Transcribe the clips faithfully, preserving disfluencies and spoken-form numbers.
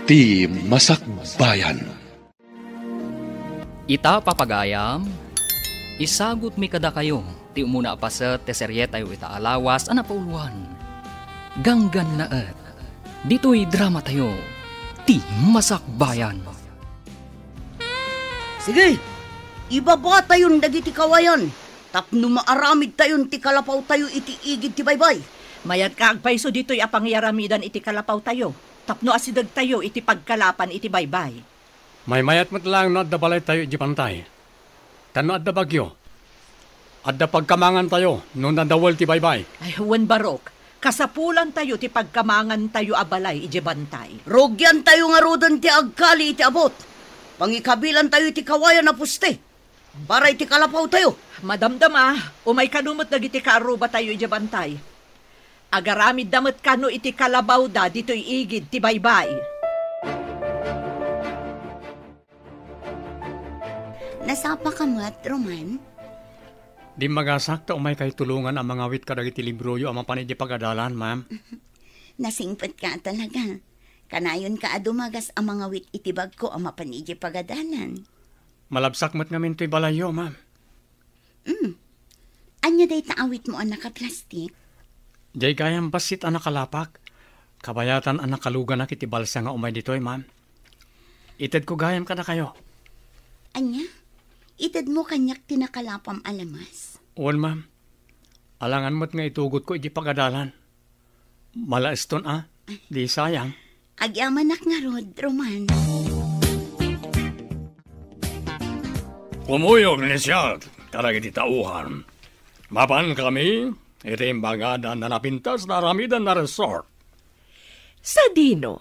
Ti Masakbayan. Ita, papagayam, isagutmi kadakayo ti umuna a paset ti serietayo ita a lawas a napauloan, Ganggannaet. Ditoy dramatayo, Ti Masakbayan. Sige, ibabatayon dagiti kawayan tapno maaramidtayon ti kalapawtayo iti igid ti baybay. Mayat nga agpayso ditoy a pangiyaramidan iti kalapawtayo tapno asidegtayo iti pagkalapan iti baybay. Maymayat met laeng no adda balaytayo idiay bantay. Ta no adda bagyo, adda pagkamangantayo no nadawel ti baybay. Ay, wen, Barok, kasapulantayo ti pagkamangantayo a balay idiay bantay. Rugiantayo ngaruden ti agkali iti abut. Pangikabilantayo iti kawayan a poste. Para iti kalapawtayo. Madamdama, umay kano met dagiti kaarrubatayo idiay bantay. Agaramidda met kano iti kalabawda ditoy igid ti baybay. Nasapaka met, Roman? Dimmagasak ta umaykayo tulongan a mangawit kadagiti libroyo a mapan idiay pagadalan, ma'am. Nasingpetka talaga. Kanayonka a dumagas a mangawit iti bagko a mapan idiay pagadalan. Malabsak met ngamin toy balayyo, ma'am. Mm. Ania dayta awitmo a nakaplastik? Diay gayam bassit a nakalapak. Kabayatan a nakaluganak iti balsa nga umay ditoy, ma'am. Itedko gayam kadakayo. Ania? Itedmo kaniak ti nakalapam a lamas? Wen, ma'am. Alangan met nga itugotko iti pagadalan. Malaeston a, di sayang. Agyamanak ngarud, Roman. Kumuyog ni Siak kadagiti tauhan. Mapan kami iti imbagadan a napintas nga aramiden a resort. Sadino?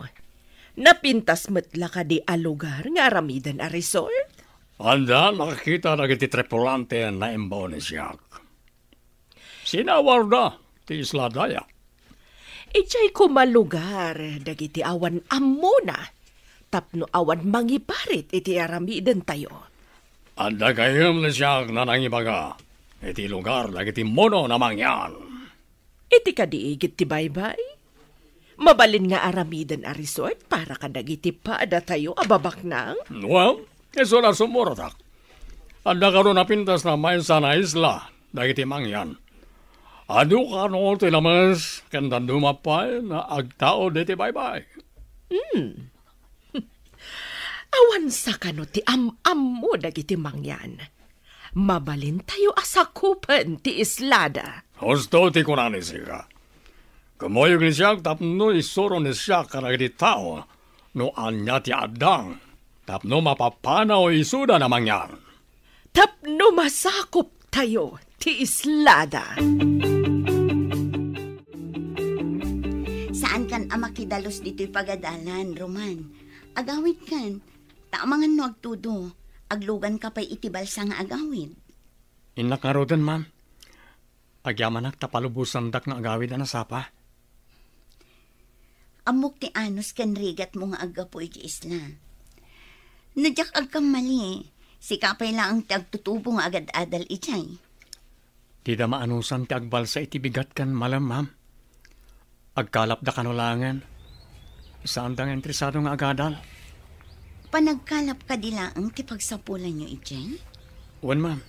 Napintas met la kadi a lugar nga aramiden a resort? Adda nakita dagiti tripulante a naimbaw ni Siak. Sinawarda ti isla daya. Idiay koma lugar dagiti awan ammona tapno awan mangiparit iti aramidentayo. Adda gayam ni Siak a nangibaga iti lugar dagiti mono a mangyan. Iti kadi igid ti baybay? Mabalin nga aramiden a resort para kadagiti padatayo a babaknang? Well, isu la sumuratak. Adda kano napintas a maysa a isla dagiti mangyan. Adu kano ti lames ken dadduma pay a agtaud iti baybay. Hmm. Awan sa kano ti am-ammo dagiti mangyan. Mabalintayo a sakupen ti islada. Husto ti kuna ni Siak. Kumuyog ni Siak tapno isuro ni Siak kadagiti tao no ania ti adda tapno mapapanaw isuda a mangyan. Tapno masakuptayo ti islada. Saankan a makidalus ditoy pagadalan, Roman. Agawidkan, ta amangan no agtudo, agluganka pay iti balsa nga agawid. Innak ngaruden, ma'am. Agyamanak ta palubosandak nga agawid a nasapa. Ammok ti anus ken rigatmo nga aggapu iti isla. No diak agkammali, sika pay laeng ti agtutubo nga agad-adal idiay. Dida maanusan ti agbalsa iti bigat ken malem, ma'am. Agkalapda kano laengen. Saanda nga interesado nga agadal. Panagkalap kadi laeng ti pagsapulanyo idiay? Wen, ma'am.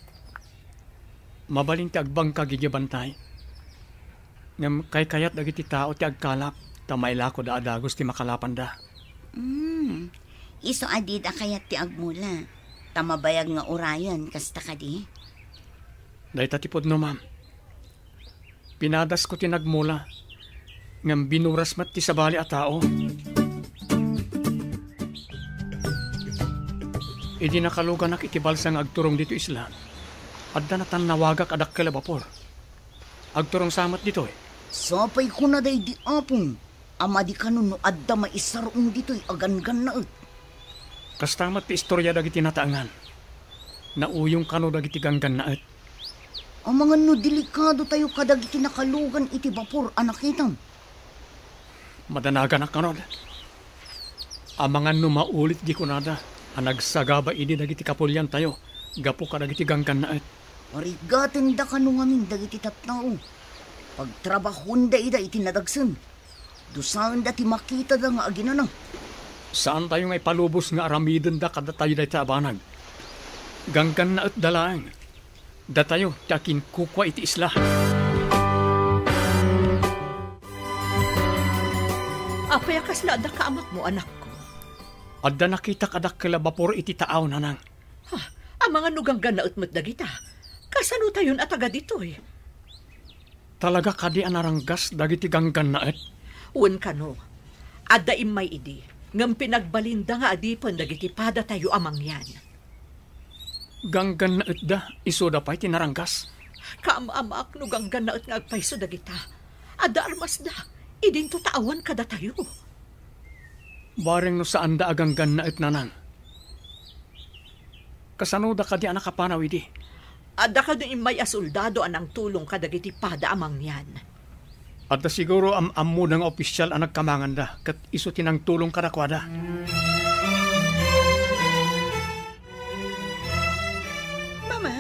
Mabalin ti agbangkag idiay bantay. Ngem kaykayat dagiti tao ti agkalap ta mailakoda a dagus ti makalapanda. Hmm. Isu a dida kayat ti agmula, ta mabayag nga urayen, kasta kadi? Dayta ti pudno, ma'am. Pinadasko ti nagmula, ngem binuras met ti sabali a tao. Idi nakaluganak iti balsa nga agturong ditoy isla, adda natannawagak a dakkel a bapor. Agturong sa met ditoy. Sapay kuna daydi apong a madi kano no adda maisar-ong ditoy a ganggannaet. Kasta met ti istoria dagiti nataengan. Nauyong kano dagiti ganggannaet. Amangan no delikadotayo kadagiti nakalugan iti bapor a nakitam. Madanaganak ngarud. Amangan no maulit di kunada a nagsagaba idi dagiti kapuliantayo gapu kadagiti ganggannaet. Parigatenda kano ngamin dagiti tattao. Pagtrabahuenda ida iti nadagsen. Dusaenda ti makitada nga aginana. Saantayo nga ipalubos nga aramidenda kadatayo dayta a banag. Ganggannaetda laeng. Datayo ti akinkukua iti isla. Apay a kasla adda kaamakmo, anakko? Adda nakitak a dakkel a bapor iti taaw, nanang. Ha? Amangan no ganggannaet met dagita. Kasanotayon a taga ditoy? Talaga kadi a naranggas dagiti ganggannaet? Wen kano, adda immay idi, ngem pinagbalinda nga adipen dagiti padatayo a mangyan. Ganggannaetda, isuda pay ti naranggas? Kaam-amak no ganggannaet nga agpayso dagita. Adda armasda, idinto ta awan kadatayo. Bareng no saanda a ganggannaet, nanang. Kasanoda kadi a nakapanaw idi? Adda kadi immay a soldado a nangtulong kadagiti pada a mangyan. Adda siguro am-ammoda nga opisial a nagkamanganda, ket isu ti nangtulong kadakuada. Mama,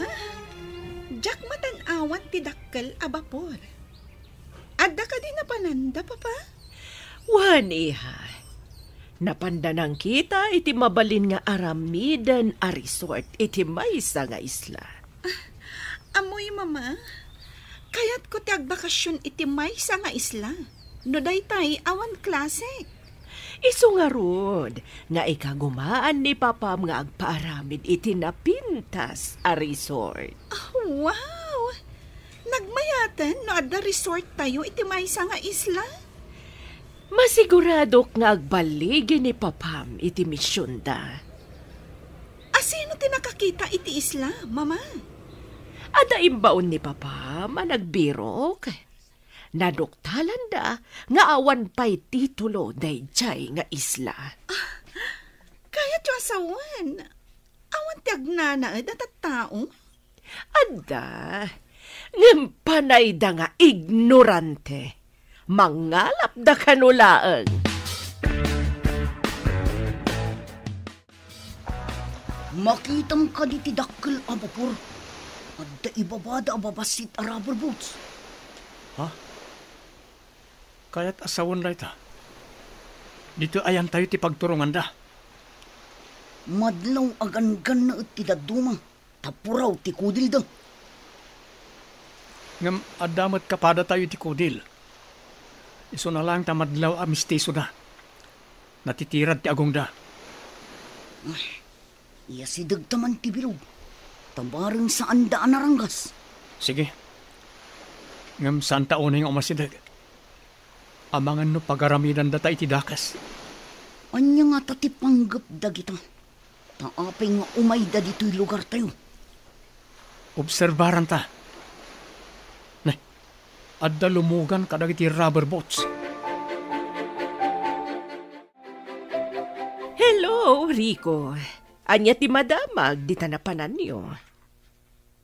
diak matan-awan ti dakkel a bapor. Adda kadi napananda, Papa? Wen, iha. Napanda nangkita iti mabalin nga aramiden a resort iti maysa nga isla. Ammoyo, Mama. Kayatko ti agbakasyon iti maysa nga isla. No daytay, awan klase. Isu ngarud nga ikagumaan ni Papam nga agpaaramid iti napintas a resort. Ah, wow! Nagmayaten no adda resort tayo iti maysa nga isla? Masiguradok nga agbaligi ni Papam iti misionda. Asino ti nakakita iti isla, Mama? Adda imbaon ni Papam a nagbirok. Naduktalanda nga awan pay titulo daydiay nga isla. Ah, kayatyo a sawen, awan ti agnanaed a tattao? Adda, ngem panayda nga ignorante. Mangalapda kano laeng. Makitam kadi ti dakkel a bapor? Adda ibabada a babassit a rubber boats. Ha? Kayat a sawen dayta. Ditoy ayantayo ti pagturonganda. Madlaw a ganggannaet ti dadduma, ta puraw ti kudilda. Ngem adda met kapadatayo iti kudil. Isuna laeng ta madlaw a mistisoda. Natitirad ti agongda. Ay, iyasidegta man ti bilog, ta bareng saanda a naranggas. Sige. Ngem saanta unay nga umasideg. Amangan no pagaramidandata iti dakes. Ania ngata ti panggep dagita? Ta apay nga umayda ditoy lugartayo? Obserbaranta. Ne, adda lumugan kadagiti rubber boats. Hello, Rico. Ania ti madamag dita napananyo?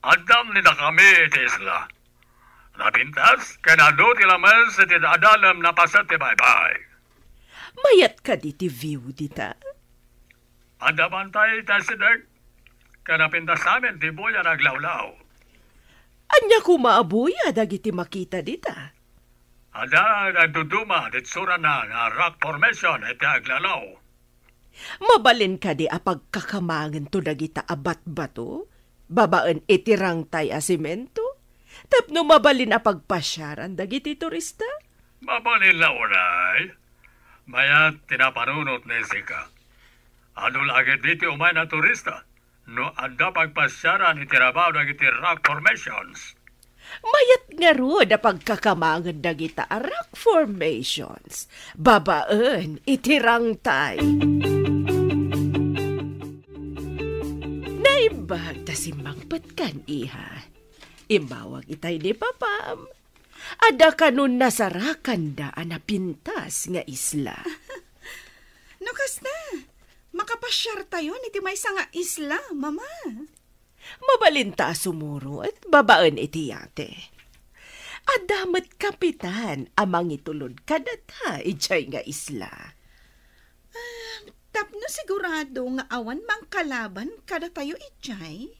Addam ni dakami iti isla. Napintas ken adu ti lames iti adalem napaset ti baybay. Mayat kadi ti view dita? Adda bantay ti asideg, ken napintas amin ti buya nga aglawlaw. Ania koma a buya dagiti makita dita? Adda nagduduma ti itsurana nga rock formation iti aglawlaw. Mabalin kadi a pagkakamangento dagita a batbato babaen iti rangtay a semento tapno mabalin a pagpasiaran dagiti turista? Mabalin la unay. Mayat ti napanunot ni Zika. Adu la ketdi ti umayna a turista no adda pagpasiaran iti rabaw dagiti rock formations. Mayat ngarud a pagkakamangen dagita a rock formations babaen iti rangtay. Naimbag ta simmangpetkan, iha. Immawag itay ni Papam. Adda kano nasarakanda a napintas nga isla. No kasta, makapasiartayon iti maysa nga isla, Mama. Mabalinta a sumurot babaen iti yate. Adda met kapitan a mangitulod kadata idiay nga isla. Ah, tapno sigurado nga awan mangkalaban kadatayo idiay,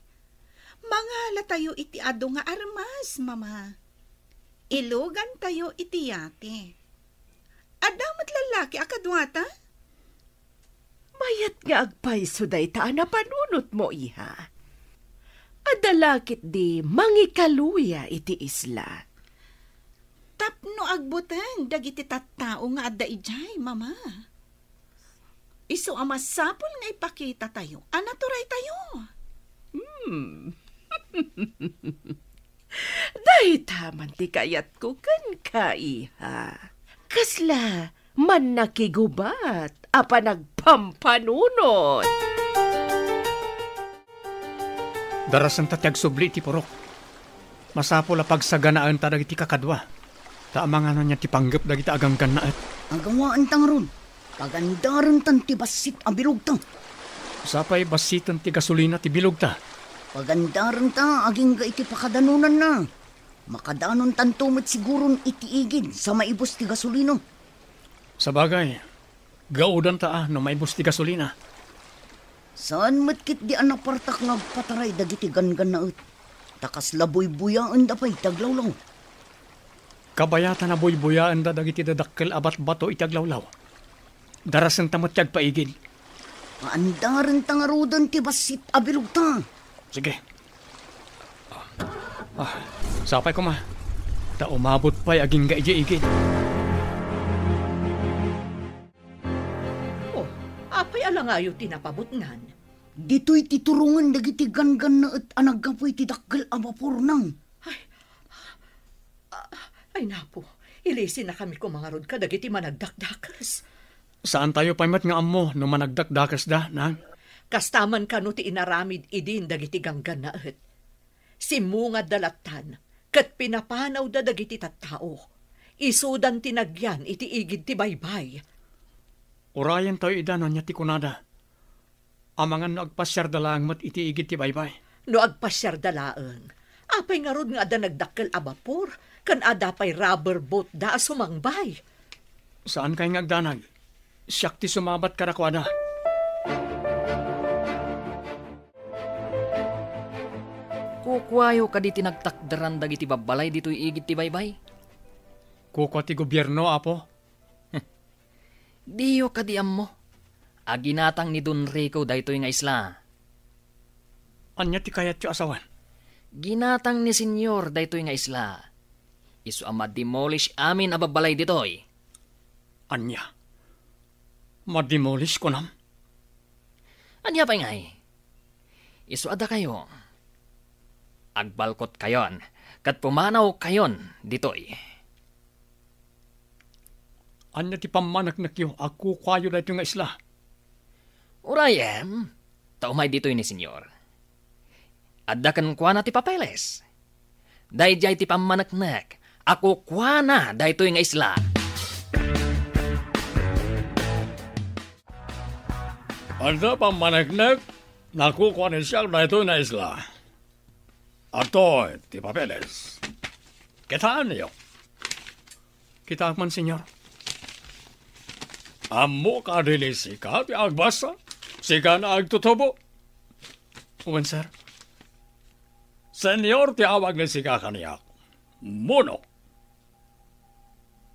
mangalatayo iti adu nga armas, Mama. Ilugantayo iti yate. Adda met lallaki a kaduata? Agpayso dayta a napanunotmo, iha. Adda la ketdi mangikaluya iti isla. Tapno agbuteng dagiti tattao nga adda idiay, Mama. Isu a masapul nga ipakitatayo a naturaytayo. Hmm. Dayta man ti kayatko kenka, iha. Kasla mannakigubat a panagpampanunot. Darasenta ti agsubli iti purok. Masapul a pagsaganaenta dagiti kakadua. Ta amangan ania ti panggep dagiti aganggannaet? Agawaenta ngarud. Pagandarentan ti bassit a bilogta. Sapay bassiten ti gasolina ti bilogta. Pagandarenta agingga iti pakadanonanna. Makadanontanto met siguron iti igid sa maibus ti gasolina. Sabagay, gaudanta a no maibus ti gasolina. Saan met ketdi a napartak nga agpataray dagiti ganggannaet. Ta kasla buybuyaenda pay ti aglawlaw. Kabayatan a buybuyaenda dagiti dadakkel a batbato iti aglawlaw. Darasenta met ti agpaigid. Paandarenta ngaruden ti bassit a bilogta. Sige. Ah, sapay koma. Ta umabot pay agingga idiay igid. Oh, apay a langayo ti napabutngan? Ditoy ti turongen dagiti ganggannaet a naggapu iti dakkel a bapor, nang. Ay, ah, ay, napo, ilisinakami koma ngarud kadagiti managdakdakes. Saantayo pay met nga ammo no managdakdakesda, nang. Kasta man kano ti inaramid idin dagiti ganggannaet. Simmungadda lattan, ket pinapanawda dagiti tattao. Isudan ti nagyan iti igid ti baybay. Urayentayo ida no ania ti kunada. Amangan no agpasiarda laeng met iti igid ti baybay. No agpasiarda laeng, apay ngarud nga adda nagdakkel a bapor, ken adda pay rubber boat da a sumangbay? Saankay nga agdanag. Siak ti sumabat kadakuada. Kukuayo kadi ti nagtakderan dagiti babbalay ditoy igid ti baybay? Kukua ti gobierno, Apo. Diyo kadi ammo a ginatang ni Don Rico daytoy nga isla? Ania ti kayatyo a sawen? Ginatang ni Senyor daytoy nga isla. Isu a ma-demolish amin a babbalay ditoy. Ania? Ma-demolish, kunam? Ania pay ngay? Isu a dakayo, agbalkotkayon ket pumanawkayon ditoy. Ania ti pammaneknekyo a kukuayo daytoy nga isla? Urayem, ta umay ditoy ni Senyor. Adda kenkuana ti papeles. Daydiay ti pammaneknek a kukuana daytoy nga isla. Adda pammaneknek a kukua ni siak daytoy nga isla. Adtoy ti papeles. Kitaenyo. Kitaek man, Senyor. Ammo kadi ni sika ti agbasa? Sika nga agtutubo? Wen, sir. Senyor ti awag ni sika kaniak. Muno.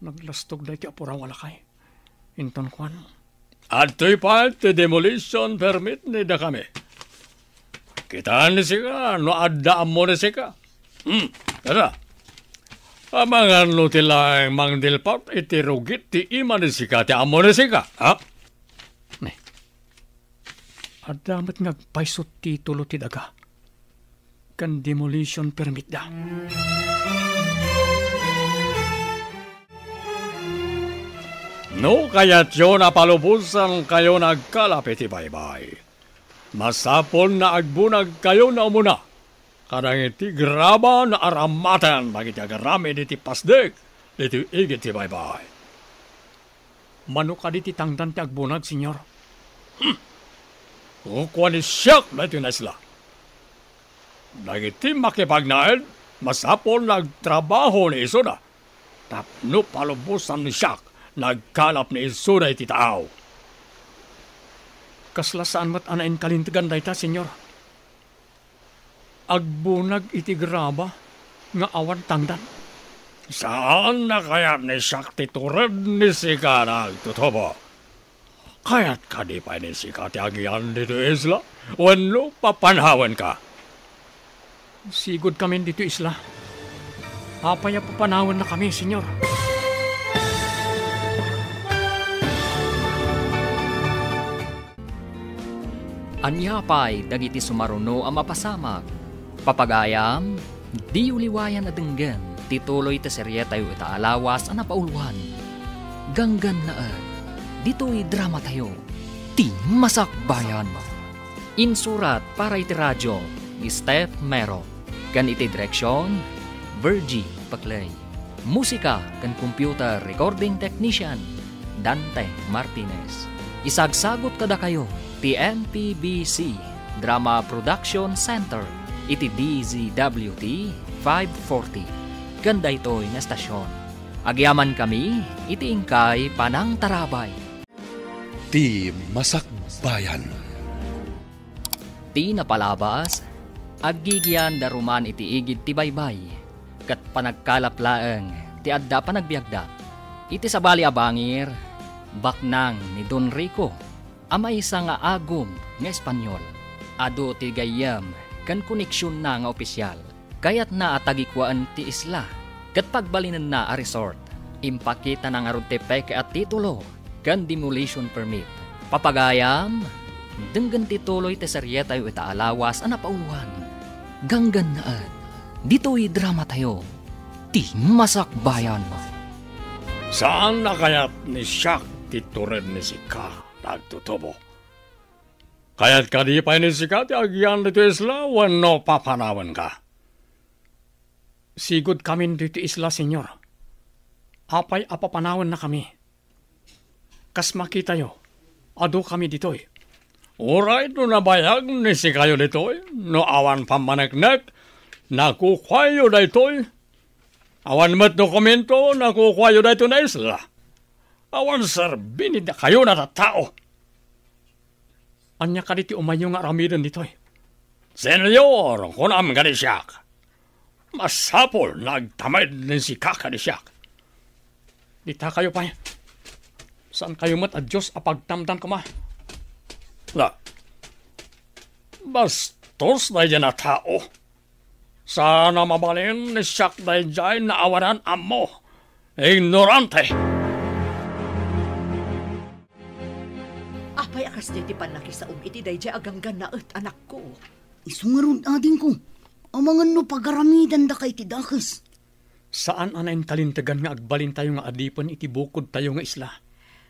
Naglastog daytoy a puraw a lakay. Inton kuan, "Adtoy pay ti demolition permit ni dakami. Kitaen ni sika no adda ammo ni sika. Hmm, kada. Amangan no ti laeng mangdilpat iti rugit ti ima ni sika ti ammo ni sika, ha?" Ne. Adda met nga agpayso ti titulo ti daga ken demolition permit da. No kayatyo a palubosankayo nga agkalap iti baybay, masapul a agbunagkayo nga umuna kadagiti graba nga aramaten dagiti agaramid iti pasdek ditoy igid ti baybay. Mano kadi ti tangdan ti agbunag, Senyor? Hmm. Kukua ni siak daytoy nga isla. Dagiti makipagnaed, masapul a agtrabaho ni isuda tapno palubosan ni siak nga agkalap ni isuda iti taaw. Kasla saan met a nainkalintegan dayta, Senyor? Agbunag iti graba nga awan tangdan. Saan a kayat ni siak ti tured ni sika nga agtutubo. Kayat kadi pay ni sika ti agian ditoy isla? Wenno papanawenka? Sigud kamin ditoy isla. Apay a papanawennakami, Señor? Ania pay dagiti sumaruno a mapasamak? Papagayam, diyo liwayan a denggen ti tuloy ti serietayo ita a lawas a napauloan. Ganggannaet, ditoy dramatayo, ti Masakbayan. Insurat para iti radio ni Steph Mero, ken iti direksion, Virgie Paclay. Musika ken computer recording technician, Dante Martinez. Isagsagut kadakayo ti M P B C Drama Production Center iti D Z W T five forty ken daytoy nga estasion. Agyamankami iti inkay panangtarabay. Ti Masakbayan. Ti napalabas, aggigian da ruman iti igid ti baybay, ket panagkalap laeng ti adda panagbiagda. Iti sabali a bangir, baknang ni Don Rico a maysa nga agum nga Espanyol. Adu ti gayyem ken koneksionna nga opisial. Kayatna a tagikuaen ti isla ket pagbalinenna a resort. Impakitana ngarud ti peke a titulo ken demolition permit. Papagayam, denggen ti tuloy ti serietayo ita a lawas a napauloan. Ganggannaet, ditoy dramatayo, ti Masakbayan. Saan a kayat ni siak ti tured ni sika, nagtutubo. Kayat kadi pay ni sika ti agian ditoy isla wenno papanawenka? Sigud kamin ditoy isla, Señor. Apay a papanawennakami? Kas makitayo, adu kami ditoy. Uray no nabayag ni sikayo ditoy, no awan pammaneknek, nakukuayo daytoy. Awan met dokumento, nakukuayo daytoy nga isla. Awan serbi ni dakayo a tattao. Ania kadi ti umayyo nga aramiden ditoy? Señor, kunam kadi siak. Masapul nga agtamed ni sika kadi siak. Ditakayo pay. Saankayo met a Dios a pagtamdan koma. Na, bastos daydiay a tao. Saan a mabalin ni siak daydiay nga awanan ammo. Ignorante! Apay a kasdiay ti pannakisaom iti daydiay a ganggannaet, anakko? Isu ngarud, adingko, amangan no pagaramidandaka iti dakes. Saan a nainkalintegan nga agbalintayo nga adipen iti bukodtayo nga isla.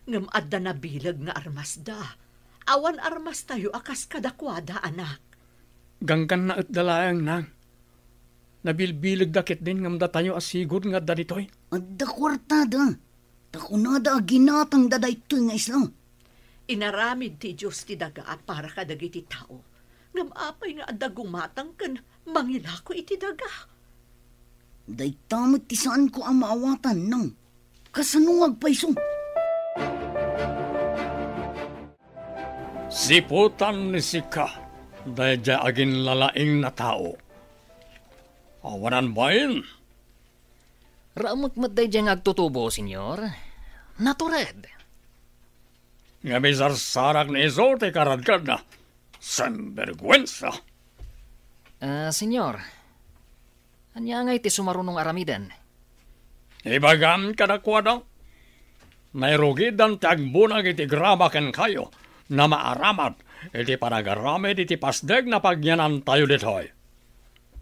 Ngem adda nabileg nga armasda. Awan armastayo a kas kadakuada, anak. Ganggannaetda laeng, nang. Nabilbilegda ketdin ngem datayo a sigud nga adda ditoy. Adda kuartada. Ta kunada a ginatangda daytoy nga isla. Inaramid ti Dios ti daga a para kadagiti tao. Ngem apay nga adda gumatang ken mangilako iti daga? Dayta met ti saanko a maawatan, nang. Kasano nga agpayso? Siputan ni sika daydiay aginlalaing a tao. Awanan bain. Raemek met daydiay nga agtutubo, Señor. Natured. Ngem isarsarak ni isu ti karadkadna. Sinberguensa! Ah, Señor, ania ngay ti sumaruno nga aramiden? Ibagam kadakuada, nairugidan ti agbunag iti grama kenkayo, nga maaramid iti panagaramid iti pasdek nga pagyanantayo ditoy.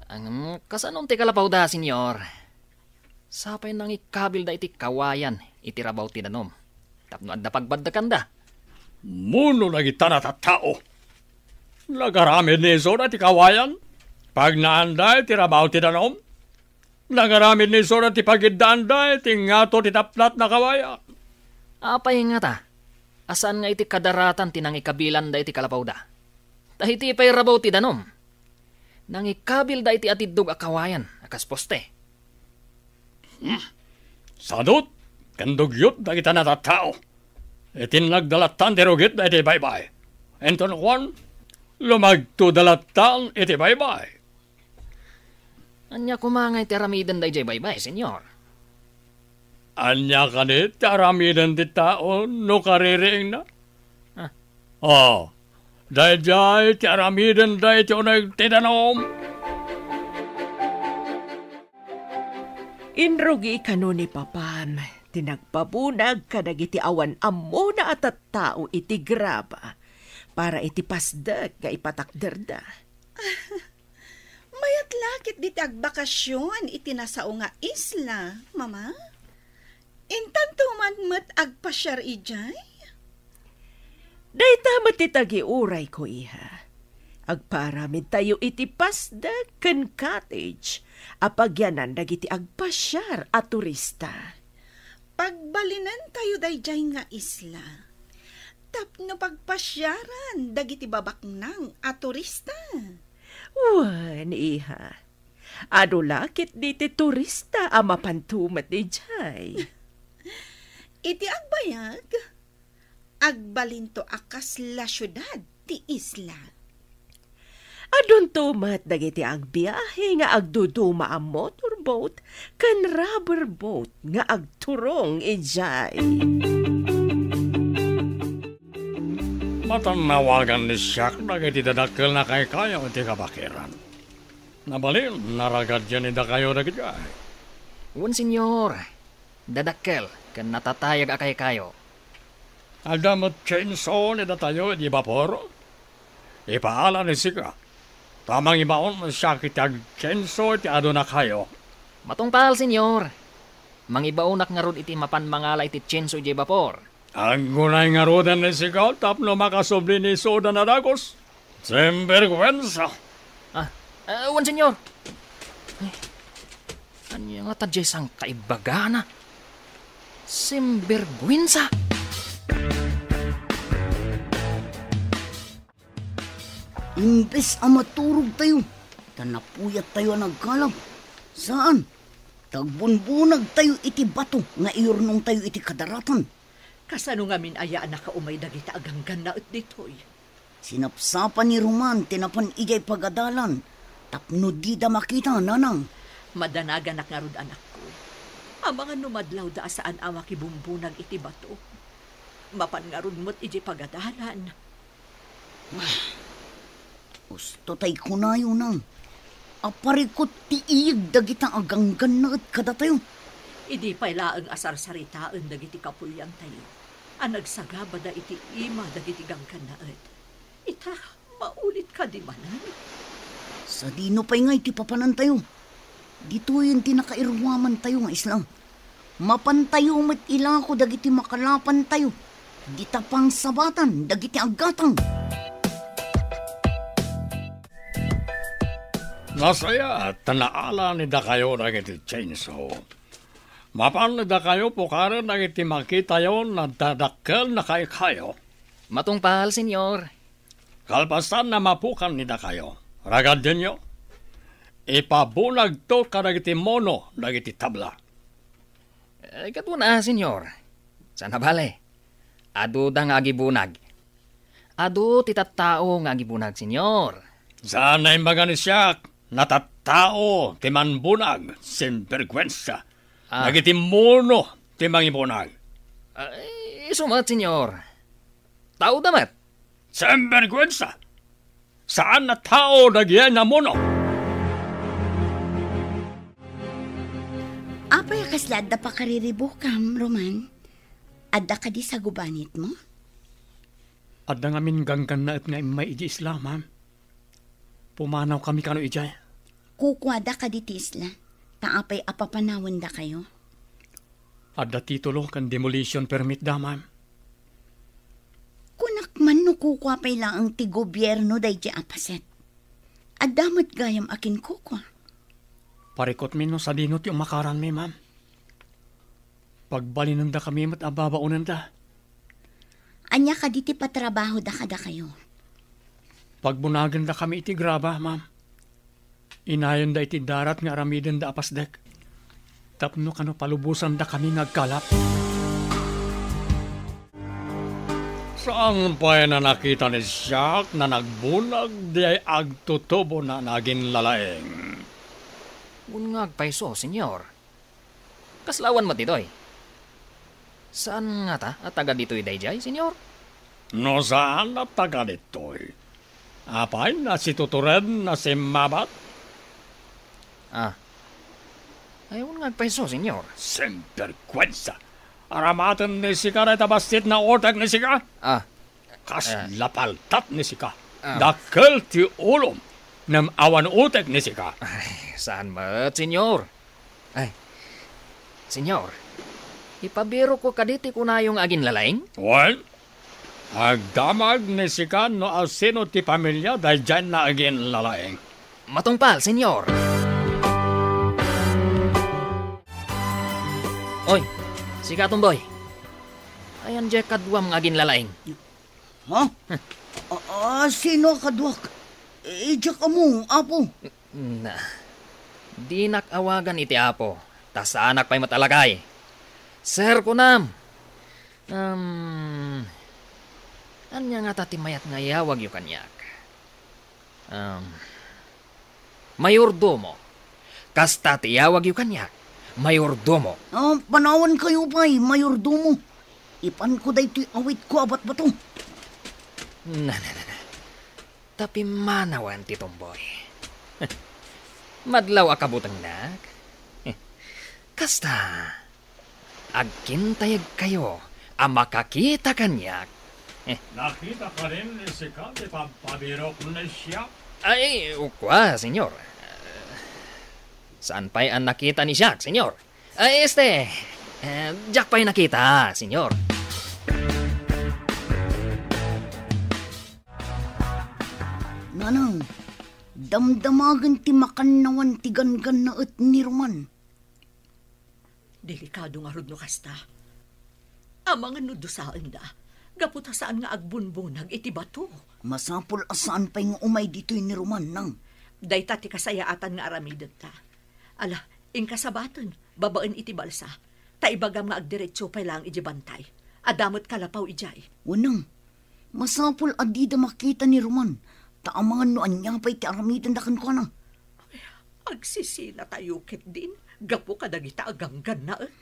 Ngem, kasanon ti kalapawda, Señor? Sapay nangikabilda iti kawayan iti rabaw ti danum tapno adda pagbaddekanda. Mano dagita a tattao? Nagaramid ni isuda iti kawayan, pagnaanda iti rabaw ti danum. Nagaramid ni isuda ti pagiddaanda iti ngato ti tapnat a kawayan. Apay ngata a saan nga iti kadaratan ti nangikabilanda iti kalapawda? Ta iti pay rabaw ti danum, nangikabilda iti atiddog a kawayan a kas poste. Hmm. Sadut ken dugyot dagita a tattao. Iti nagdalattan ti rugitda iti baybay. Inton kuan, lumagtoda lattan iti baybay. Ania koma nga iti aramiden daydiay baybay, Señor? Ania kadi ti aramiden ti tao no kaririingna? O, daydiay ti aramidenda iti uneg ti danum. Inrugi kano ni Papam ti nagpabunag kadagiti awan ammona a tattao iti graba para iti pasdek nga ipatakderda. Mayat la ketdi ti agbakasion iti nasao nga isla, Mama. Intanto man met agpasiar idiay? Dayta met ti tagiurayko, iha. Agpaaramidtayo iti pasdek ken cottage a pagyanan dagiti agpasiar a turista. Pagbalinentayo daydiay nga isla tapno pagpasiaran dagiti babaknang a turista. Wen, iha. Adu la ketdi ti turista a mapanto met idiay. Iti agbayag, agbalinto a kasla siudad ti isla. Adunto met dagiti agbiahe nga agduduma a motorboat ken rubber boat nga agturong idiay. Matannawagan ni Siak dagiti dadakkel a kaykayo iti kabakiran. Nabalin, naragadian ni dakayo dagiti ay. Wen, Señor. Dadakkel ken natatayag a kaykayo. Adda met chainsaw ni datayo iti bapor? Ipaala ni sika, ta mangibaon siak iti agchainsaw iti adunakayo. Matungpal, Señor. Mangibaonak ngarud iti mapan mangala iti chainsaw idiay bapor. Aggunay ngaruden ni sika tapno makasubli ni Soda a dagus. Sinbergwensa! Ah, ah, wen, Señor. Ay, ania ngata diay sangkaibbagana? Sinbergwensa! Imbes a maturogtayo, ta napuyattayo a nagkalab. Saan, ta agbunbunagtayo iti bato nga iyurnongtayo iti kadaratan. Kasano ngamin aya a nakaumay dagita a ganggannaet ditoy? Sinapsapa ni Roman ti napan idiay pagadalan tapno dida makita, nanang. Madanaganak ngarud, anakko. Amangan no madlawda a saan a makibumbunag iti bato. Mapan ngarud met idiay pagadalan. Usto tay kunayo, nang, a parikut ti iyeg dagita a ganggannaet kadatayo. Idi pay laeng a sarsaritaen dagiti kapuliantayo a nagsagabada iti ima dagiti ganggannaet, ita, maulit kadi manen? Sadino pay ngay ti papanantayo? Ditoyen ti nakairuamantayo nga isla. Mapantayo met ilako dagiti makalapantayo. Dita pangsabatan dagiti aggatang. Nasayaat ta naala ni dakayo dagiti chainsaw. Mapan ni dakayo pukaren dagiti makitayo a dadakkel a kaykayo. Matungpal, Señor. Kalpasan a mapukan ni dakayo, ragadienyo, ipabunagto kadagiti mono dagiti tabla. Eh, katuana, Señor. Saan a bale, aduda nga agibunag. Adu ti tattao nga agibunag, Señor. Saan a imbaga ni siak, natattao ti manbunag, sinbergwensa. Ah. Dagiti mono ti mangibunag. Ah, isu met, Señor. Taoda met. Sinbergwensa! Saan a tao dagiti namuno. Apay a kasla adda pakariribukam, Roman? Adda kadi sagubanitmo? Adda ngamin ganggannaet nga immay idiay isla, ma'am. Pumanawkami kano idiay. Kukuada kadi ti isla, ta apay a papanawendakayo? Adda titulo ken demolition permit da, ma'am. Kunak man no kukua pay laeng ti gobierno daydiay a paset. Adda met gayam a kinkukua. Parikutmi no sadino ti umakaranmi, ma'am. Pagbalinendakami met a babaonenda. Ania kadi ti patrabahoda kadakayo? Pagbunagendakami iti graba, ma'am. Inayonda iti darat nga aramidenda a pasdek. Tapno kano palubosandakami nga agkalap. Saan pay a nakita ni Jack a nagbunag diay agtutubona a naginlalaing? Wen nga agpayso, Señor. Kasla awan met ditoy? Saan ngata a taga ditoy daydiay, Señor? No saan latta kaditoy, apay nasitutured na simmabat? Ah. Ay, wen nga agpayso, Senyor. Sinberkuensa! Aramaten ni sika dayta bassit nga utek ni sika? Ah. Kasla paltat ni sika. Ah. Dakkel ti ulom, ngem awan utek ni sika. Ay, saan met, Senyor? Ay, Senyor, ipabirokko kadi ti kunayo nga aginlalaing? Wen, agdamag ni sika no asino ti pamilia daydiay nga aginlalaing. Matungpal, Senyor. Oy, sika, Tomboy. Ayan diay kaduam nga aginlalaing. Ha? A-, a-, sino a kaduak? Idiak ammo, Apo. Na, dinak awagan iti Apo, ta saanak pay met a lakay. Sir, kunam. Um, ania ngata ti mayat nga iyawagyo kaniak? Um, mayordomo. Kasta ti iyawagyo kaniak, mayordomo. Ah, panawankayo pay, mayordomo. Ipanko daytoy awitko a batbato. Na, na, na, na. Ta pimmanawen ti Tomboy. Madlaw a kabutengnak. Kasta, agkintayegkayo a makakita kaniak. Nakita kadin ni sika ti pagpabirok ni siak? Ay, kua, Senyor. Saan pay a nakita ni siak, Senyor? Ay, este, eh, diak pay nakita, Senyor. Nanang, damdamagen ti makannawan ti ganggannaet ni Roman. Delikado ngarud no kasta. Amangan no dusaenda, gapu ta saan nga agbunbunag iti bato. Masapul a saan pay nga umay ditoy ni Roman, nang. Dayta ti kasayaatan nga aramidenta. Ala, inka sabaten, babaen iti balsa. Ta ibagam nga agdiretso pay laeng idiay bantay. Adda met kalapaw idiay. Wenno, masapul a dida makita ni Roman, ta amangan no ania pay ti aramidenda kenkuana. Agsisinatayo ketdin gapu kadagita a ganggannaet.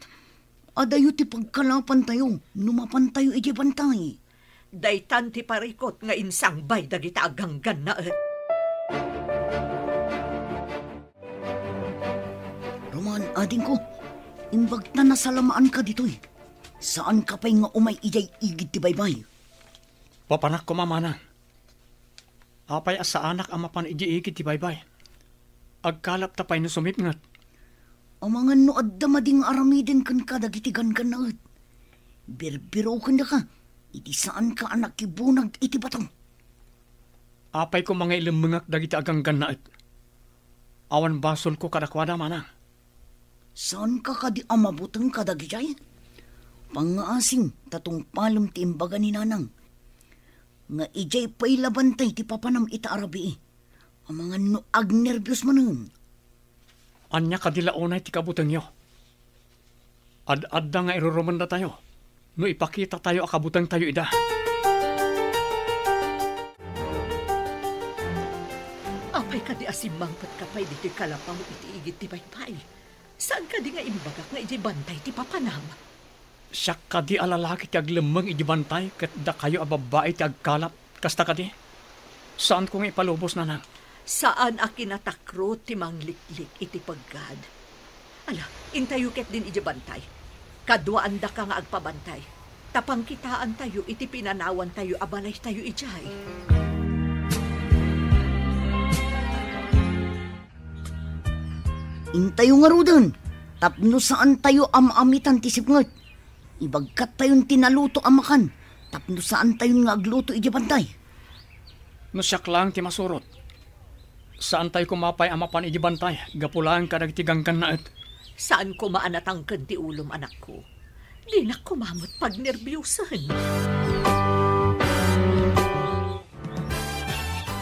Adayo ti pagkalapantayo no mapantayo idiay bantay. Daytan ti parikut nga insangbay dagita a ganggannaet. Roman, adingko, imbag ta nasalamaanka ditoy. Saanka pay nga umay idiay igid ti baybay. Papanak koma, manang. Apay a saanak a mapan idiay igid ti baybay? Agkalapta pay no sumipnget. Amangan no adda madi nga aramiden kenka dagiti ganggannaet. Birbirokendaka iti saanka a nakibunag iti bato. Apay koma nga ilemmengak dagiti a ganggannaet? Awan basolko kadakuada, manang. Saanka kadi a mabuteng kadagidiay? Pangngaasim ta tungpalem ti imbaga ni nanang nga idiay pay la bantay ti papanam ita a rabii. Amangan no agnerbios manen. Ania kadi la unay ti kabutengyo? Ad-adda nga irurumendatayo no ipakitatayo a kabutengtayo ida. Apay kadi a simmangpetka pay ditoy kalapaw iti igid ti baybay? Saan kadi nga imbagak nga idiay bantay ti papanam? Siak kadi a lalaki ti aglemmeng idiay bantay ket dakayo a babbai ti agkalap. Kasta kadi? Saanko nga ipalubos, nanang. Saan a kinatakrot ti mangliklik iti peggad. Ala, intayo ketdin idiay bantay. Kaduaandaka nga agpabantay. Ta pangkitaantayo iti pinanawantayo a balaytayo idiay. Intayo ngaruden, tapno saantayo a maamitan ti sipnget. Ibagkattayon ti naluto a makan, tapno saantayon nga agluto idiay bantay. No siak laeng ti masurot, saantayo koma pay a mapan idiay bantay gapu laeng kadagiti ganggannaet. Saan koma a natangken ti ulom, anakko. Dinak koma met pagnerbiosen.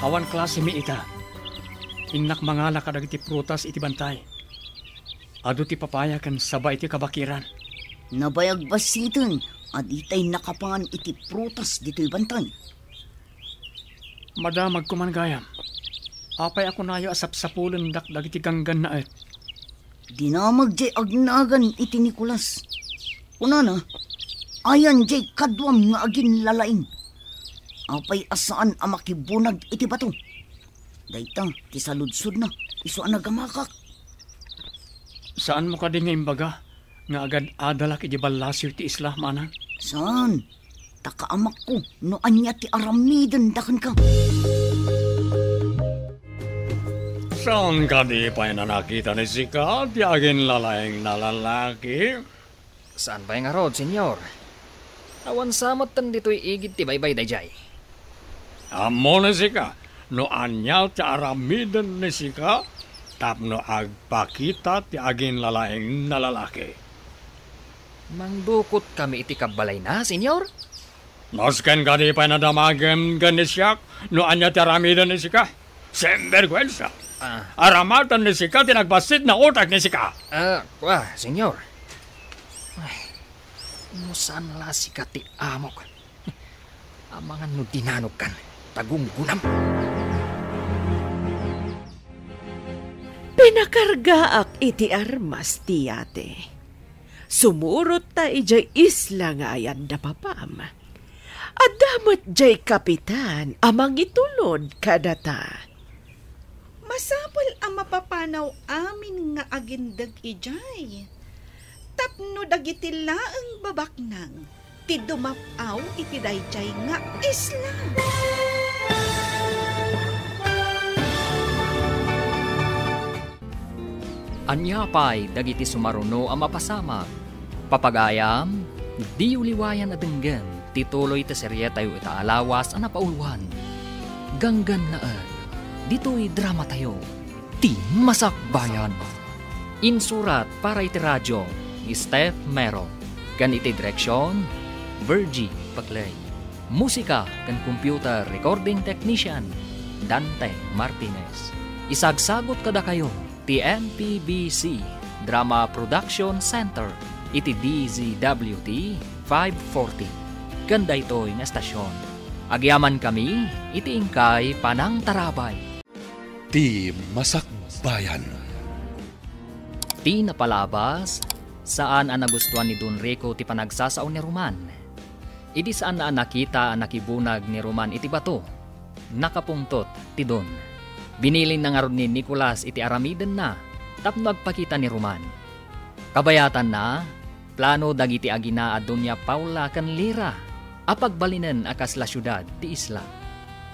Awan klasemi ita. Innak mangala kadagiti prutas iti bantay. Adu ti papaya ken saba iti kabakiran. Nabayag bassiten a ditay nakapangan iti prutas ditoy bantay. Madamag koman gayam. Apay a kunayo a sapsapulendak dagiti ganggannaet? Dinamag jay agnagan iti Nicolas. Kunana, ayan jay kaduam nga aginlalaing. Apay a saan a makibunag iti bato? Dayta ti saludsodna, isu a nagamakak. Saanmo kadi nga imbaga nga agad-adalak iti ballasiw ti isla, manang? Saan? Ta kaamakko no ania ti aramidenda kenka. Saan kadi pay a nakita ni sika ti aginlalaing a lalaki? Saan pay ngarud, Señor? Awan sa met ditoy igid ti baybay daydiay. Ammo ni sika no ania ti aramiden ni sika tapno agpakita ti aginlalaing a lalaki? Mangdukotkami iti kabbalayna, Señor? Nasken kadi pay a nadamagem ken ni siak no ania ti aramiden ni sika? Sinberguensa! Ah. Aramatan ni sika ti nagbassit a utek ni sika! Ah, kua, Señor. Ay, no saan la sika ti amok. Amangan no dinanogkan, ta gunggonam. Pinakargaak iti armas ti yate. Sumurot ta idiay isla nga ayan da papam. Adda met diay kapitan a mangitulod kadata. Masapul a mapapanaw amin nga agindeg idiay, tapno dagiti laeng babaknang ti dumap-aw iti daydiay nga isla. Ania pay dagiti sumaruno a mapasamak? Papagayam, diyo liwayan a denggen ti tuloy ti serietayo ita a lawas a napauluan. Ganggannaet, ditoy dramatayo, Ti Masakbayan. Insurat para iti radio ni Steph Mero, ken iti direksion, Virgie Paclay. Musika ken computer recording technician, Dante Martinez. Isagsagut kadakayo ti M P B C Drama Production Center iti D Z W T five forty. Ken daytoy nga estasion, agyamankami iti inkay panangtarabay. Ti Masakbayan. Ti napalabas, saan a nagustuan ni Don Rico ti panagsasao ni Roman. Idi saan a nakita a nakibunag ni Roman iti bato, nakapungtot ti Don. Binilinna ngarud ni Nicolas iti aramidenna tapno agpakita ni Roman. Kabayatanna, plano dagiti agina a Doña Paula ken Lira a pagbalinen a kasla siudad ti isla.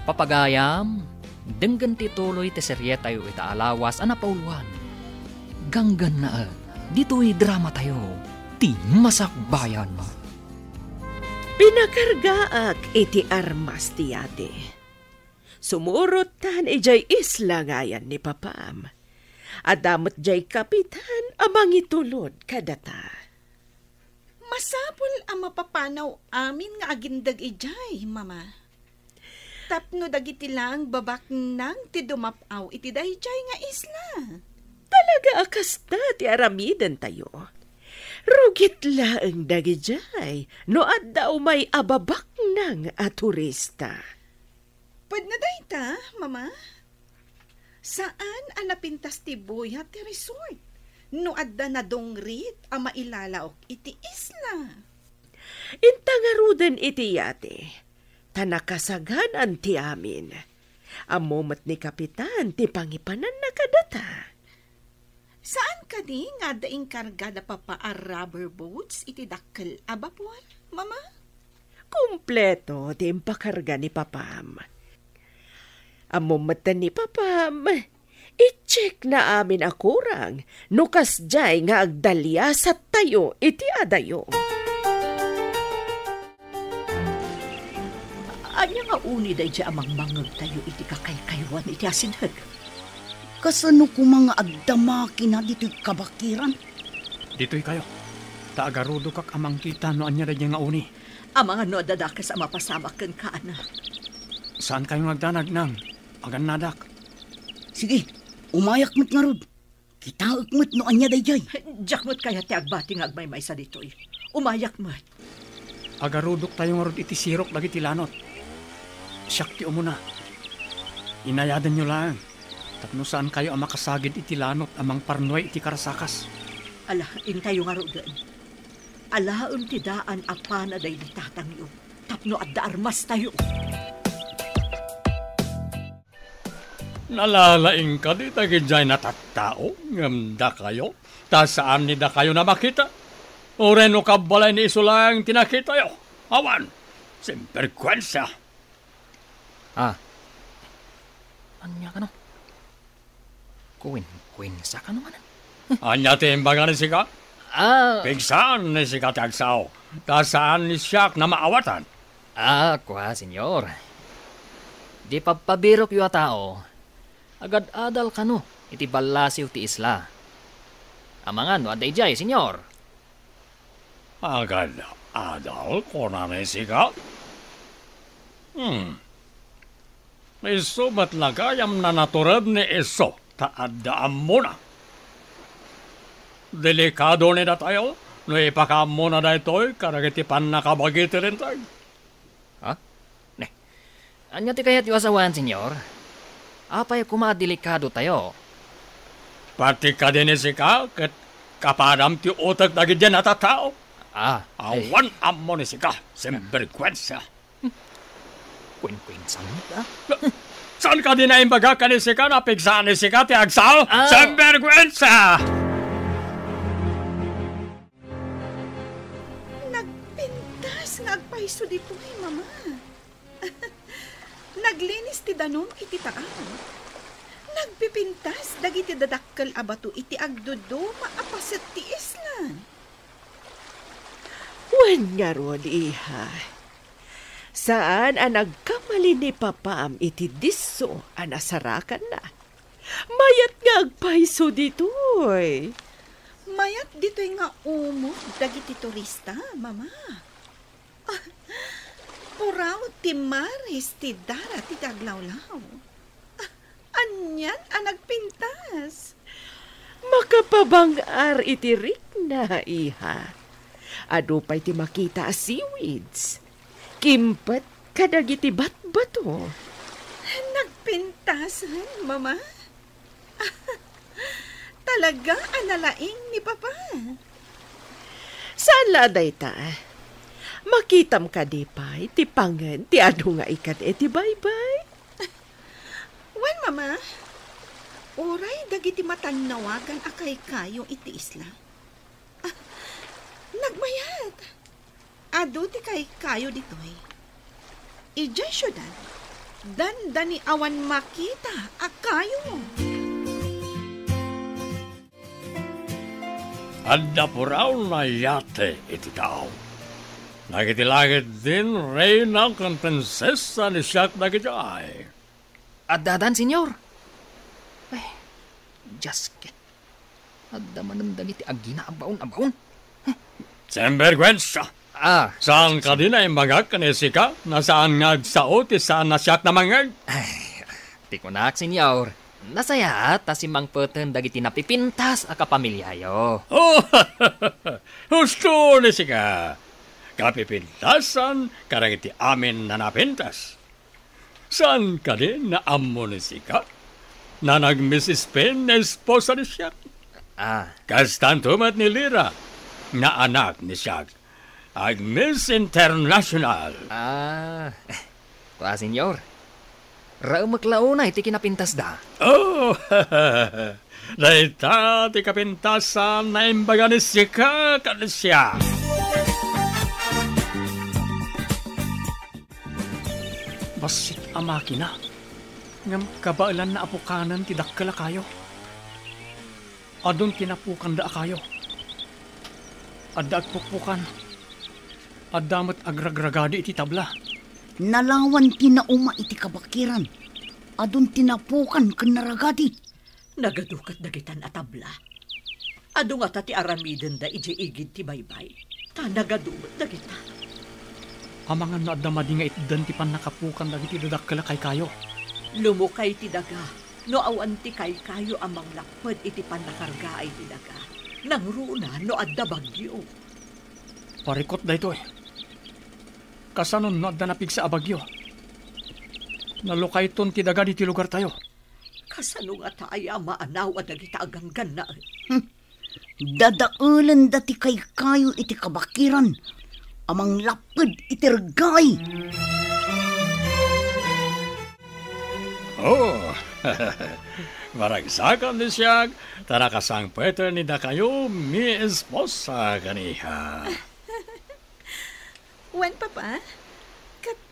Papagayam, denggen ti tuloy ti serietayo ita a lawas a napauluan. Ganggannaet, ditoy dramatayo, Ti Masakbayan. Pinakargaak iti armas ti yate. Sumurottan idiay isla nga ayan ni papam. Adda met diay kapitan a mangitulod kadata. Masapul a mapapanaw amin nga agindeg idiay, Mama. Tapno dagiti laeng babaknang ti dumap-aw iti daydiay nga isla. Talaga a kasta ti aramidentayo. Rugit laeng dagidiay no adda umay a babaknang a turista. Pudno dayta, Mama? Saan a napintas ti buya ti resort no adda nadungrit a mailalaok iti isla. Inta ngaruden iti yate, ta nakasaganan ti amin. Ammo met ni Kapitan ti pangipananna kadata. Saan kadi nga adda inkarga da Papa a rubber boats iti dakkel a bapor, Mama? Kompleto ti impakarga ni Papam. Ammo metten ni Papam, i-check na amin a kurang no kasdiay nga agdaliasattayo iti adayo. Ania nga uni daydiay a mangmangngegtayo iti kakaykaywan iti asideg? Kasano koma nga agdama kina ditoy kabakiran? Ditoykayo, ta agarudokak a mangkita no ania daydiay nga uni. Amangan no adda dakes a mapasamak kenka, anak. Saankayo nga agdanag, Nang. Agannadak. Sige, umayak met ngarud. Kitaek met no ania daydiay. Diak met kayat ti agbati nga agmaymaysa ditoy. Umayak met. Agarudoktayo ngarud iti sirok dagiti lanot. Siak ti umuna. Inayadanyo laeng tapno saankayo a makasagid iti lanot a mangparnuay iti karasakas. Ala, intayo ngaruden. Alaem ti daan a pana daydi tatangyo tapno adda armastayo. Nalalaing kadi dagidiay natattao ngem dakayo, ta saan ni dakayo a makita? Uray no kabbalay ni isu laeng ti nakitayo? Awan! Sinberguensa! Ah. Ania kano? Kuwenkuwensa kano manen? Ania ti imbaga ni sika? Ah. Pigsaan ni sika ti agsao, ta saan ni siak a maawatan. Ah, kua, Señor. Di pabpabirokyo a tao, agad-adal kano iti ballasiw ti isla. Amangan no adda idiay, Señor. Agad-adal, kunana ni sika? Hmm. Isu met la gayam a natured ni isu ta adda ammona. Delikado ni datayo no ipakaammona daytoy kadagiti pannakabagi ti Linteg. Ha? Ne. Ania ti kayatyo a sawen, Señor? Apay koma a delikadotayo? Pati kadi ni sika ket kapadam ti utek dagidiay natattao. Ah, eh. Awan ammo ni sika, sinberguensa. Kuwenkuwensa met, ah. Saan kadi a imbagak ken ni sika a pigsaan ni sika ti agsao? Ah. Sinberguensa! Nagpintas nga agpayso ditoy, Mama. Naglinis ti danum iti taang. Nagpipintas dagiti dadakkel a bato iti agduduma a paset ti isla. Wen ngarud, iha. Saan a nagkamali ni papam iti disso a nasarakanna. Mayat nga agpayso ditoy. Mayat ditoy nga umog dagiti turista, Mama. Ah, puraw ti maris ti dara ti aglawlaw. Ah, anian a nagpintas? Makapabang-ar iti rikna, iha. Adu pay ti makita a seaweeds. Kimpet kadagiti batbato. Nagpintasen, Mama? Talaga a nalaing ni Papa. Saan la a dayta? Makitam kadi pay ti pangen ti adu nga ikad iti baybay? Wen, Mama. Uray dagiti matannawagan a kaykayo iti isla. Ah, nagmayat. Adu ti kaykayo ditoy. Idiay siudad, dandani awan makita a kayo. Adda puraw a yate iti tao. Dagiti langit din reyna ken prinsesa ni siak dagidiay. Addadan, Señor. Ay, Dios ket. Adda manen dagiti agina a baon a baon. Sinberguensa! Ah, saan kadi a imbagak ken ni sika a saan nga agsao ti saan a siak a mangngeg? Ay, ti kunak, Señor, nasayaat ta simmangpeten dagiti napipintas a kapamiliayo. Oh, husto ni sika. Kapipintasan kadagiti amin a napintas. Saan kadi a ammo ni sika a nag-Miss Spain nga esposa ni siak? Ah. Kastanto met ni Lira nga anak ni siak. Ag-Miss International. Ah. Kua, Señor. Raemek la unay ti kinapintasda. Oh! Dayta ti kapintasan a imbaga ni sika ken ni siak. Bassit a makina, ngem kabaelanna a pukanen ti dakkel a kayo. Adun ti napukanda a kayo. Adda agpukpukan. Adda met agragragadi iti tabla. Nalawan ti nauma iti kabakiran. Adun ti napukan ken naragadi. Nagadu ket dagitan a tabla. Adu ngata ti aramidenda idiay igid ti baybay, ta nagadu met dagita. Amangan no adda madi nga itdan ti pannakapukan dagiti dadakkel a kaykayo. Lumukay ti daga no awan ti kaykayo a manglapped iti pannakargaay ti daga. Nangruna no adda bagyo. Parikut daytoy. Kasano no adda napigsa a bagyo? Nalukayton ti daga ditoy lugartayo. Kasano ngata aya a maanaw a dagita a ganggannaet? Hmm. Dadaelenda ti kaykayo iti kabakiran a manglapped iti reggaay. Oh, Maragsakan ni siak, ta nakasangpeten ni dakayo mi esposa kaniha. Wen, Papa? Kat-,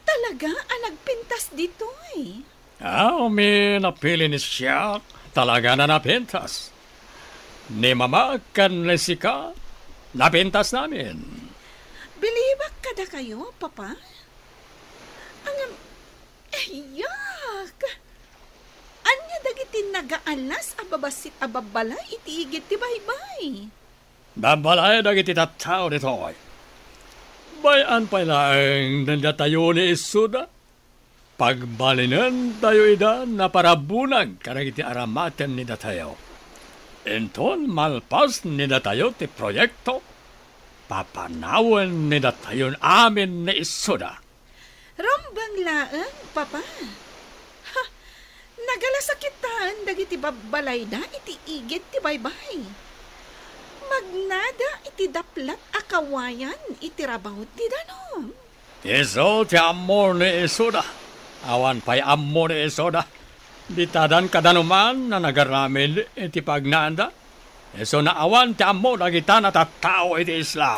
talaga a nagpintas ditoy? Aw, mi napili ni siak, talaga na napintas. Ni Mama ken ni sika, napintas namin. Bilibak kadakayo, Papa? Ngem, ayak! Ania dagiti nagaalas a babassit a babbalay iti igid ti baybay? Babbalay dagiti tattao ditoy. Bay-an pay laeng datayo ni Isuda. Pagbalinentayo ida naparabunag kadagiti aramaten ni datayo. Inton malpas ni datayo ti proyekto, papanawen ni datayon amin ni Isuda. Rumbeng laeng, Papa. Ha, nagalasakitaen dagiti babbalayda iti igid ti baybay. Magnada iti daplat a kawayan iti rabaw ti danum. Isu ti ammo ni Isuda. Awan pay ammo ni Isuda. Ditadan kadanuman a nagaramid iti pagnaanda. Isuna awan ti ammo dagita a tattao iti isla.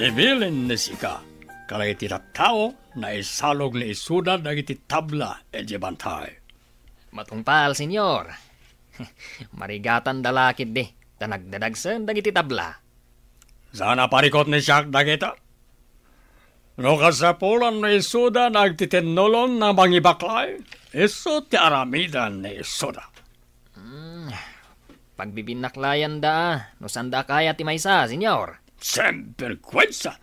Ibilin ni sika, kadagiti tattao, naisalog ni Isuda dagiti tabla iti bantay. Matungpal, Senyor. Marigatanda la ketdi, ta nagdadagsen dagiti tabla. Saan a parikut ni siak dagita? No kasapulan ni Isuda nga agtitinnulon a mangibaklay, isu ti aramidan ni Isuda. Hmm, pagbibinnaklayan da, no saan da kaya ti maysa, Senyor. Sinberguensa!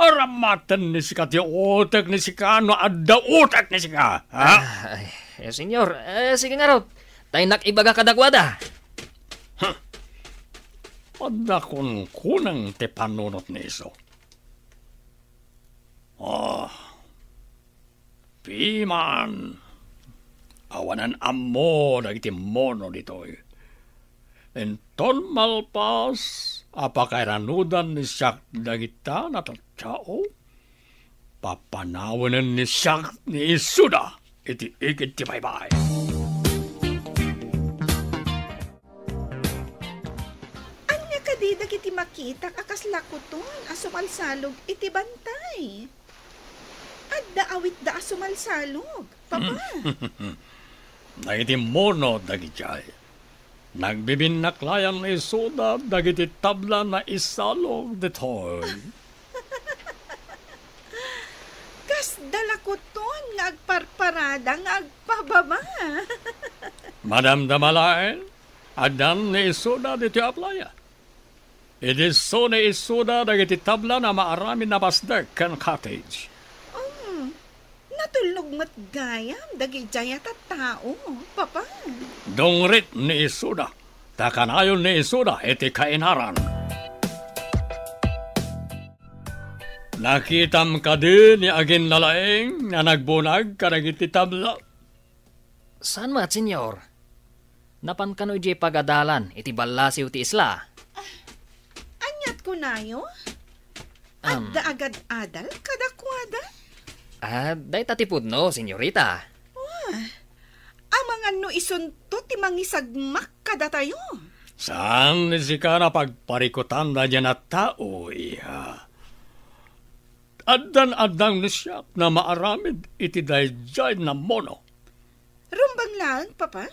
Aramaten ni sika ti utek ni sika no adda utek ni sika, ha? Ay, eh, Senyor, eh, sige ngarud. Tay nak ibaga kadakuada. Huh. Adda kunkunang ti panunot ni isu. Ah, piman. Awanan ammo dagiti mono ditoy. Inton malpas a pakairanudan ni siak dagita a tattao, papanawenen ni siak ni Isuda iti igid ti baybay. Ania kadi dagiti makitak a kasla kuton a sumalsalog iti bantay? Adda awitda a sumalsalog, Papa. Dagiti mono dagidiay. Nagbibinnaklayan ni Isuda dagiti tabla a naisalog ditoy. Kasda la kuton nga agparparada nga agpababa. Madamdama laeng, addan ni Isuda ditoy a playa. Idi isu ni Isuda dagiti tabla a maaramid a pasdek ken cottage. Um, natulnog met gayam dagidiay a tattao, Papa. Dungrit ni Isuda, ta kanayon ni Isuda iti kainaran. Nakitam kadi ni aginlalaing a nagbunag kadagiti tabla? Saan met, Senyor. Napan kano idiay pagadalan iti ballasiw ti isla? Ah, aniat kunayo? Am. Adda agad-adal kadakuada? Ah, dayta ti pudno, senyorita. Ah, amangan no isunto ti mangisagmak kadatayo. Saan ni sika a pagparikutan daydiay a tao, iha. Addan-addang ni siak a maaramid iti daydiay a mono. Rumbeng laeng, Papa.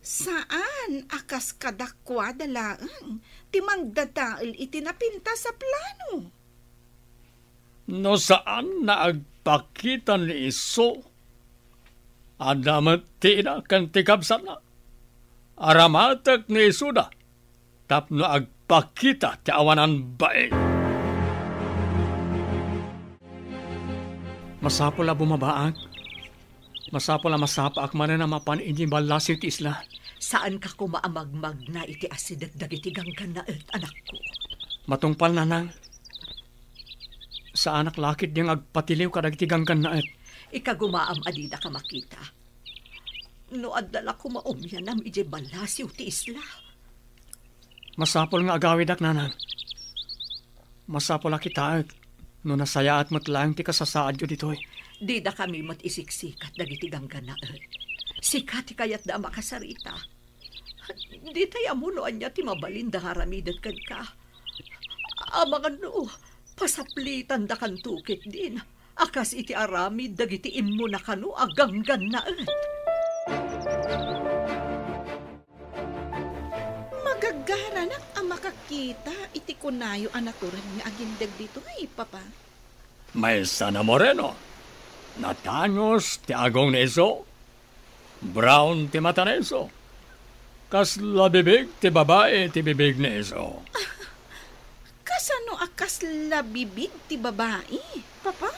Saan a kas kadakuada laeng ti mangdadael iti napintas a plano. No saan a agpakita ni isu, adda met ti ina ken ti kabsatna. Aramatek ni isuda tapno agpakita ti awanan bain. Masapul a bumabaak. Masapul a masapaak manen a mapan idiay ballasiw ti isla. Saanka koma a magmagna iti asideg dagiti ganggannaet, anakko. Matungpal, nanang. Saanak la ketdi nga agpatiliw kadagiti ganggannaet. Ikagumaam a didaka makita. No adda la koma umianam idiay ballasiw ti isla. Masapul nga agawidak, nanang. Masapul a kitaek. No nasayaat met laeng ti kasasaadyo ditoy. Didakami met isiksikat dagiti ganggannaet. Sika ti kayatda a makasarita. Ditay ammo no ania ti mabalinda nga aramiden kenka. Amangan no, pasaplitandakanto ketdin a kas iti aramid dagiti immuna kano a ganggannaet. Magagaranak a makakita iti kunayo a natured nga agindeg ditoy, Papa. Maysa a moreno. Natangos ti agong ni isu. Brown ti mata ni isu. Kasla bibig ti babai ti bibig ni isu. Kasano a kasla bibig ti babai, Papa?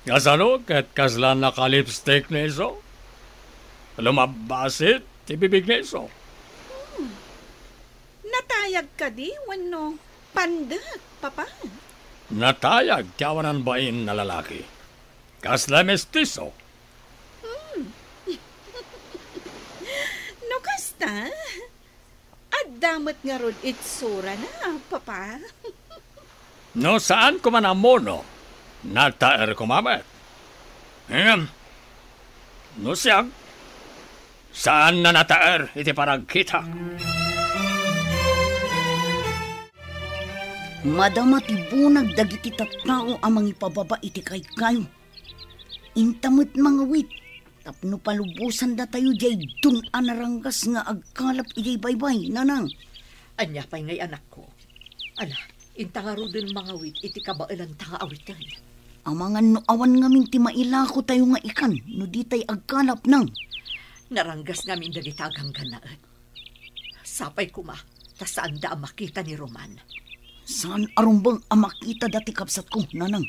Kasano ket kasla nakalipstick ni isu? Lumabbasit ti bibig ni isu. Hmm. Natayag kadi wenno pandek, Papa? Natayag ti awanan bain a lalaki. Kasla mestiso. Hmm. No kasta, adda met ngarud itsurana, Papa. No saan koma a ammo, no nataer koma met. Ngem, no siak, saan a nataer iti panagkitak. Madama ti bunag dagiti tattao a mangipababa iti kaykayo. Inta met mangawit tapno palubosandatayo diay dun a naranggas nga agkalap idiay baybay, Nanang. Ania pay ngay, anakko? Ala, inta ngaruden mangawit iti kabaelanta nga awiten. Amangan no awan ngamin ti mailakotayo nga ikan no ditay agkalap, Nang. Naranggas ngamin dagita a ganggannaet. Sapay koma ta saanda a makita ni Roman. Saan a rumbeng a makitada ti kabsatko, Nanang.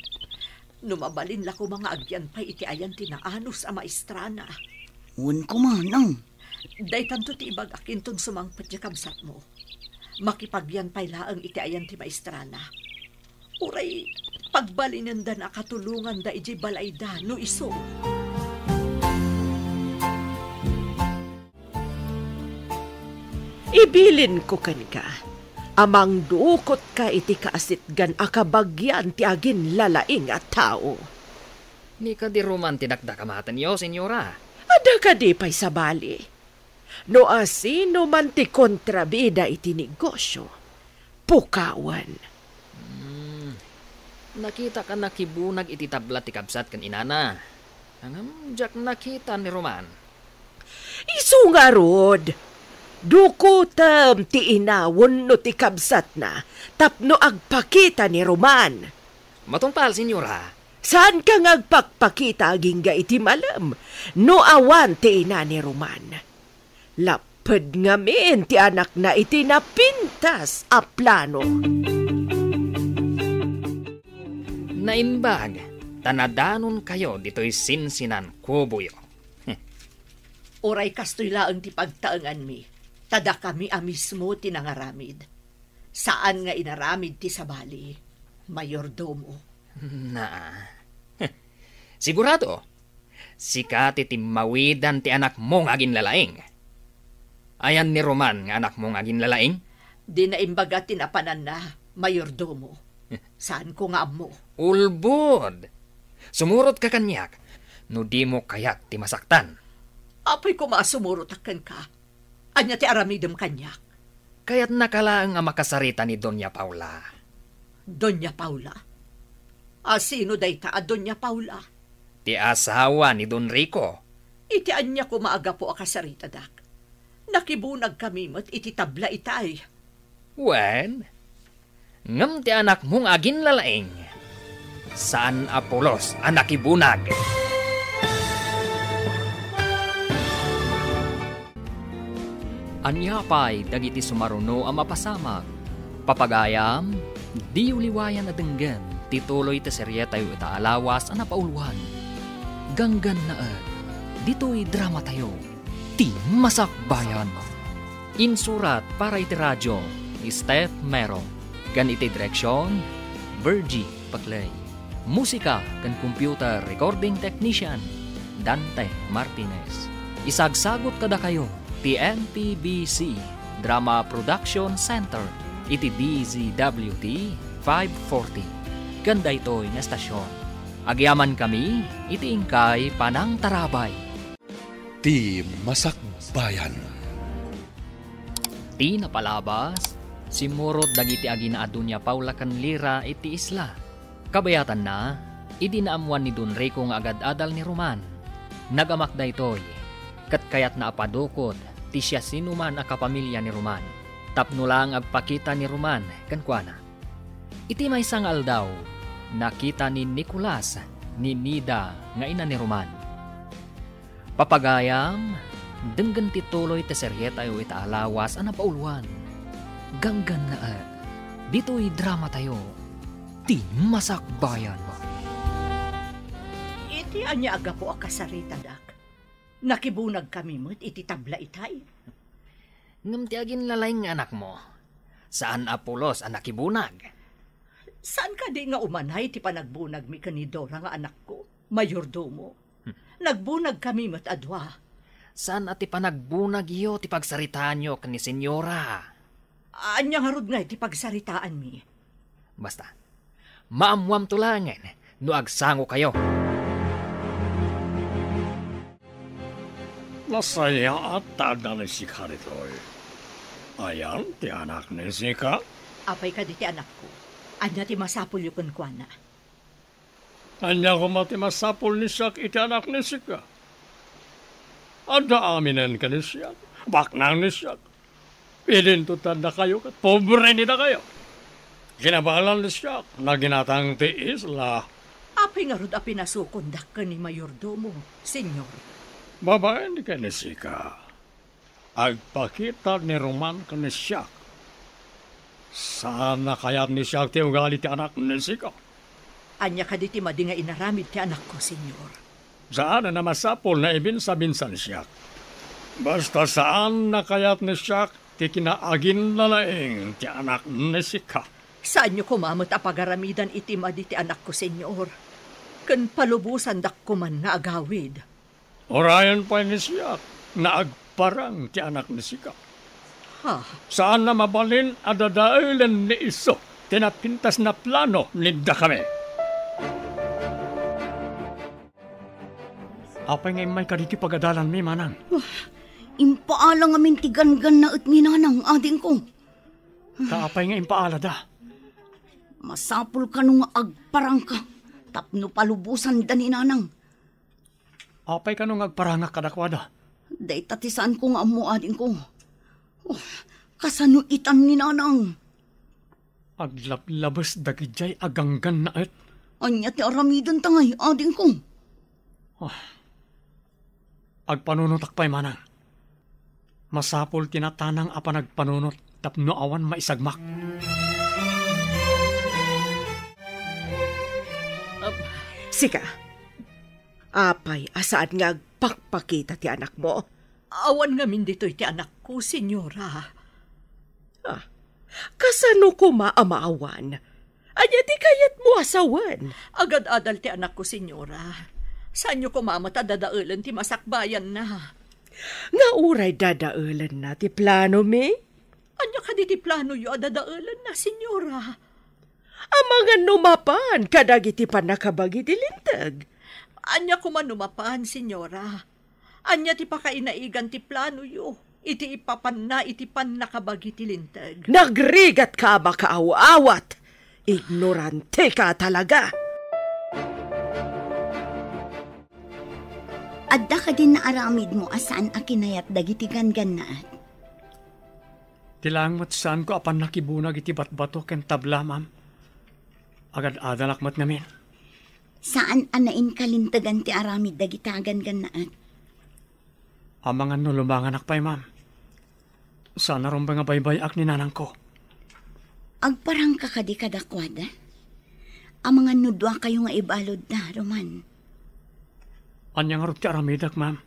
No mabalin la koma nga agyan pay iti ayan ti naanus a maestrana. Wen koma, Nang. Daytanto ti ibagak inton sumangpet ti kabsatmo. Makipagyan pay laeng iti ayan ti maestrana. Uray pagbalinendana a katulonganda idiay balayda no isu. Ibilinko kenka a mangdukotka iti kaasitgan a kabagian ti aginlalaing a tao. Ni kadi Roman ti dakdakamatenyo, Senyora? Adda kadi pay sabali? No asino man ti kontrabida iti negosio, pukawen. Hmm. Nakitak a nakibunag iti tabla ti kabsat ken inana. Ngem diak nakita ni Roman. Isu ngarud, dukotem ti ina wenno ti kabsatna tapno agpakita ni Roman. Matungpal, Senyora. Saanka nga agpakpakita agingga iti malem no awan ti ina ni Roman. Lapped ngamin ti anakna iti napintas a plano. Naimbag ta nadanonkayo ditoy sinsinan kuboyo. Uray kastoy laeng ti pagtaenganmi, ta dakami a mismo ti nangaramid. Saan nga inaramid ti sabali, mayordomo. Naa. Sigurado, sika ti timmawidan ti anakmo nga aginlalaing. Ayan ni Roman nga anakmo nga aginlalaing? Di naimbaga ti napananna, mayordomo. Saanko nga ammo. Ulbod! Sumurotka kaniak no dimo kayat ti masaktan. Apoy koma a sumurotak kenka. Ania ti aramidem kaniak? Kayatnaka laeng a makasarita ni Doña Paula. Doña Paula? A sino dayta a Doña Paula? Ti asawa ni Don Rico. Iti ania koma a gapu a kasaritadak? Nakibunagkami met iti tabla itay. Wen, ngem ti anakmo nga aginlalaing, saan a pulos a nakibunag. Ania pay dagiti sumaruno a mapasamak? Papagayam, diyo liwayan a denggen ti tuloy ti serietayo ita a lawas a napauluan. Ganggannaet, ditoy dramatayo, ti Masakbayan. Insurat para iti radio ni Steph Mero, ken iti direksion, Virgie Paclay. Musika ken computer recording technician, Dante Martinez. Isagsagut kadakayo ti N P B C Drama Production Center iti D Z W T five forty. ken daytoy nga estasion. Agyamankami iti inkay panangtarabay. Ti Masakbayan. Ti napalabas, simmurot dagiti agina a Doña Paula ken Lira iti isla. Kabayatanna, idi naammoan ni Don Rico nga agad-adal ni Roman, nagamak daytoy, ket kayatna a padukot ti siasinoman a kapamilya ni Roman, tapno laeng agpakita ni Roman kenkuana. Iti maysa nga aldaw, nakita ni Nicolas ni Nida nga ina ni Roman. Papagayam, denggen ti tuloy ti serietayo ita a lawas a napauluan. Ganggannaet, ditoy dramatayo, Ti Masakbayan. Iti ania a gapu a kasaritadak? Nakibunagkami met iti tabla itay. Ngem ti aginlalaing nga anakmo, saan a pulos a nakibunag. Saan kadi nga umanay ti panagbunagmi ken ni Dora nga anakko, mayordomo? Nagbunagkami met a dua. Saan a ti panagbunagyo ti pagsaritaanyo ken ni Senyora? Ania ngarud ngay ti pagsaritaanmi? Basta, maammoamto laengen no agsangokayo. Nasayaat ta adda ni Sika ditoy. Ayan ti anak ni Sika? Apay kadi ti anakko? Ania ti masapulyo kenkuana? Ania koma ti masapul ni siak iti anak ni Sika? Adda aminen ken ni siak. Baknang ni siak. Idinto ti addakayo ket pobre ni dakayo. Kinabalan ni siak, naginatang ti isla. Apay ngarud a pinasukondak ken ni mayordomo, Señor? Babaen ken ni Sika. Agpakita ni Roman ken ni siak. Saan a kayat ni siak ti ugali ti anak ni Sika. Ania kadi ti madi nga inaramid ti anakko, Señor? Saan a masapul nga ibinsa-binsa ni siak. Basta saan a kayat ni siak ti kinaaginlalaing ti anak ni Sika. Saanyo koma met a pagaramidan iti madi ti anakko, Señor. Ken palubosandak koman nga agawid. Urayen pay ni siak nga agparang ti anak ni Sika. Ha? Saan a mabalin a dadaelen ni isu ti napintas a plano ni dakami. Apay nga immay kadagiti pagadalanmi, manang? Ah, impaala ngamin ti ganggannaet ni nanang, adingko. Ta apay nga impaalada? Masapul kano nga agparangka tapno palubosanda ni nanang. Apay kano nga agparangak kadakuada? Dayta ti saanko nga ammo, adingko. Oh, kasano itan ni nanang? Aglablabes dagidiay a ganggannaet. Ania ti aramidenta ngay, adingko? Ah. Agpanunotak pay, manang. Masapul ti natanang a panagpanunot tapno awan maisagmak. Ap- Sika, apay a saan nga agpakpakita ti anakmo? Awan ngamin ditoy ti anakko, Señora. Ah, kasano koma a maawan? Ania ti kayatmo a sawen? Agad-adal ti anakko, Señora. Saanyo koma met a dadaelen ti masakbayanna. Nga uray dadaelenna ti planomi? Ania kadi ti planoyo a dadaelenna, Señora? Amangan no mapan kadagiti pannakabagi ti Linteg. Ania koma no mapan, Señora? Ania ti pakainaigan ti planoyo iti ipapanna iti pannakabagi ti Linteg? Nagrigatka a makaaw-awat! Ignorantika talaga! Adda kadi naaramidmo a saan a kinayat dagiti ganggannaet? Ti laeng met saanko a pannakibunag iti batbato ken tabla, ma'am. Agad-adalak met ngamin. Saan a nainkalintegan ti aramid dagita a ganggannaet. Amangan no lumanganak pay, ma'am. Saan a rumbeng a baybay-ak ni nanangko. Agparangka kadi kadakuada? Amangan no duakayo nga ibaludda, Roman. Ania ngarud ti aramidek, ma'am?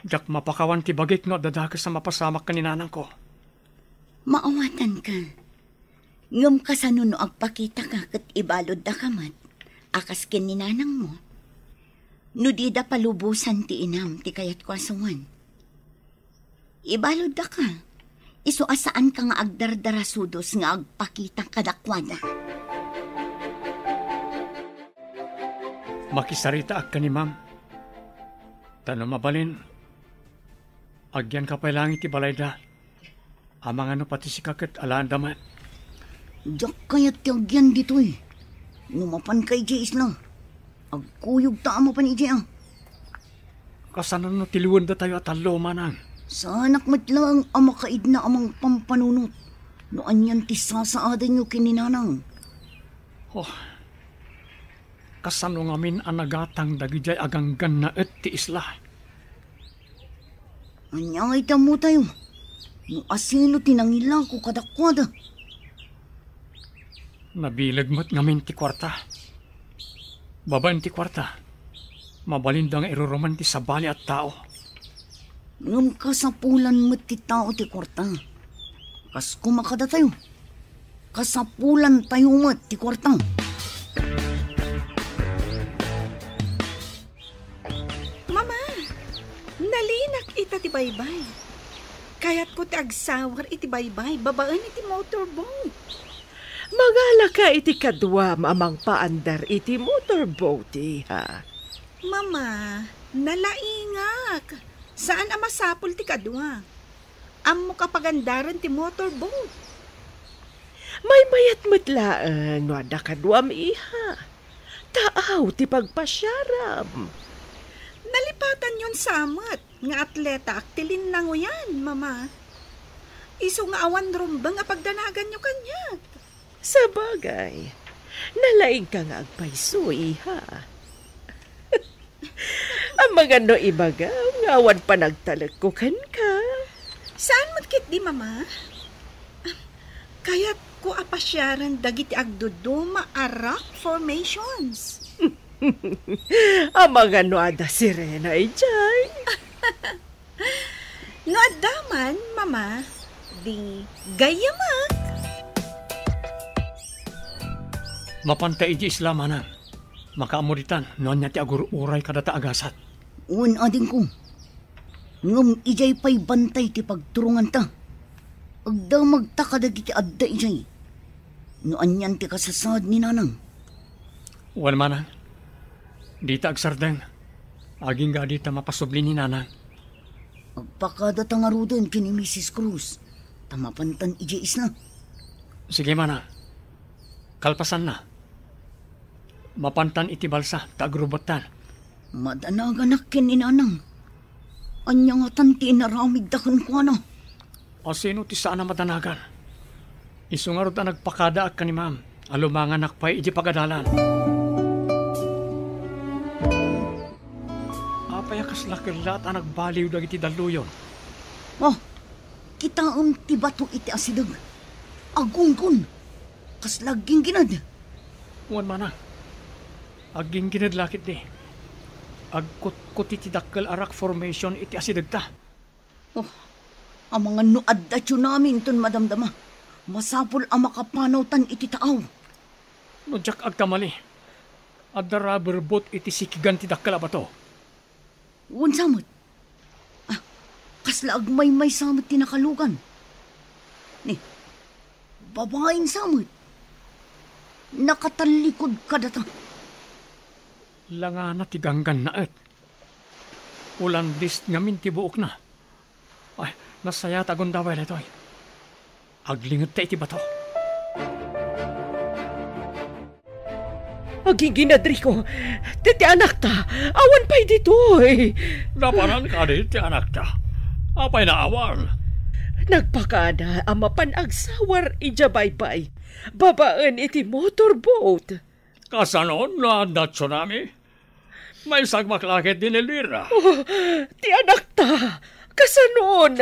Diak mapakawan ti bagik no adda dakes a mapasamak ken ni nanangko. Maawatanka. Ngem kasano no agpakitaka ket ibaluddaka met, a kas ken ni nanangmo? No dida palubosan ti inam ti kayatko a sawen. Ibaluddaka, isu a saanka nga agdardarasudos nga agpakita kadakuada. Makisaritaak ken ni Ma'am. Ta no mabalin, agyanka pay laeng iti balayda. Amangan no pati sika ket alaenda met. Diak kayat ti agyan ditoy. No mapanka idiay isla, agkuyogta a mapan idiay a. Kasano no tiliwendatayo a tallo, Manang? Saanak met laeng a makaidna a mangpampanunot no anian ti sasaadenyo ken ni Nanang. Oh, kasano ngamin a nagatang dagidiay a ganggannaet ti isla? Ania ngay ti ammotayo no asino ti nangilako kadakuada? Nabileg met ngamin ti kuarta. Babaen ti kuarta, mabalinda nga iruruman ti sabali a tao. Ngem kasapulan met ti tao ti kuarta. Kas koma kadatayo, kasapulantayo met ti kuarta. Mama, nalinak ita ti baybay. Kayatko ti agsawar iti baybay babaen iti motorboat. Mangalaka iti kaduam a mangpaandar iti motorboat, iha. Mama, nalaingak. Saan a masapul ti kadua. Ammok a pagandaren ti motorboat. Maymayat met laeng no adda kaduam, iha. Taaw ti pagpasiaram. Nalipatanyon sa met nga atletaak ti linnangoyan, Mama. Isu nga awan rumbeng a pagdanaganyo kaniak. Sabagay, nalaingka nga agpayso, iha. Amangan no ibagam nga awan panagtalekko kenka. Saan met ketdi, Mama? Kayatko a pasiaren dagiti agduduma a rock formations. Amangan no adda sirena idiay. No adda man, Mama, di gayyamak. Mapanta idiay isla, Manang. Makaammo ditan no ania ti agur-uray kadata a gasat. Wen, adingko. Ngem idiay pay bantay ti pagturonganta. Agdamagta kadagiti adda idiay. No anian ti kasasaad ni Nanang. Wen, Manang. Dita agsardeng. Agingga dita mapasubli ni Nanang. Agpakadata ngaruden ken ni Misis Cruz, ta mapantan idiay isla. Sige, Manang. Kalpasanna, mapantan iti balsa ta agrubettan. Madanaganak ken ni Nanang. Ania ngatan ti inaramidda kenkuana? Asino ti saan a madanagan? Isu ngarud a nagpakadaak ken ni Ma'am a lumanganak pay iti pagadalan. Apay a kasla kellat a nagbaliw dagiti dalluyon? Oh, kitaem ti bato iti asideg. Agunggon. Kasla agginggined. Wen, Manang. Agginggined la ketdi. Agkutkuti ti dakkel a rock formation iti asidegta. Oh, amangan no adda tsunami inton madamdama. Masapul a makapanawtan iti taaw. No diak agkamali, adda rubber boat iti sikigan ti dakkel a bato. Wen sa met. Ah, kasla agmaymaysa met ti nakalugan. Ni, babaen sa met. Nakatallikod kadata. Langana ti ganggannaet. Ulandis ngamin ti buokna. Ay, nasayaat a gundaway daytoy. Aglingetta iti bato. Agingined, Rico. Ti, ti anakta, awan pay ditoy. Napanan kadi ti anakta? Apay naawan? Nagpakada a mapan agsawar idiay baybay, babaen iti motorboat. Kasano no adda tsunami? Maisagmak la ketdi ni Lira. Oh, ti anakta, kasanon?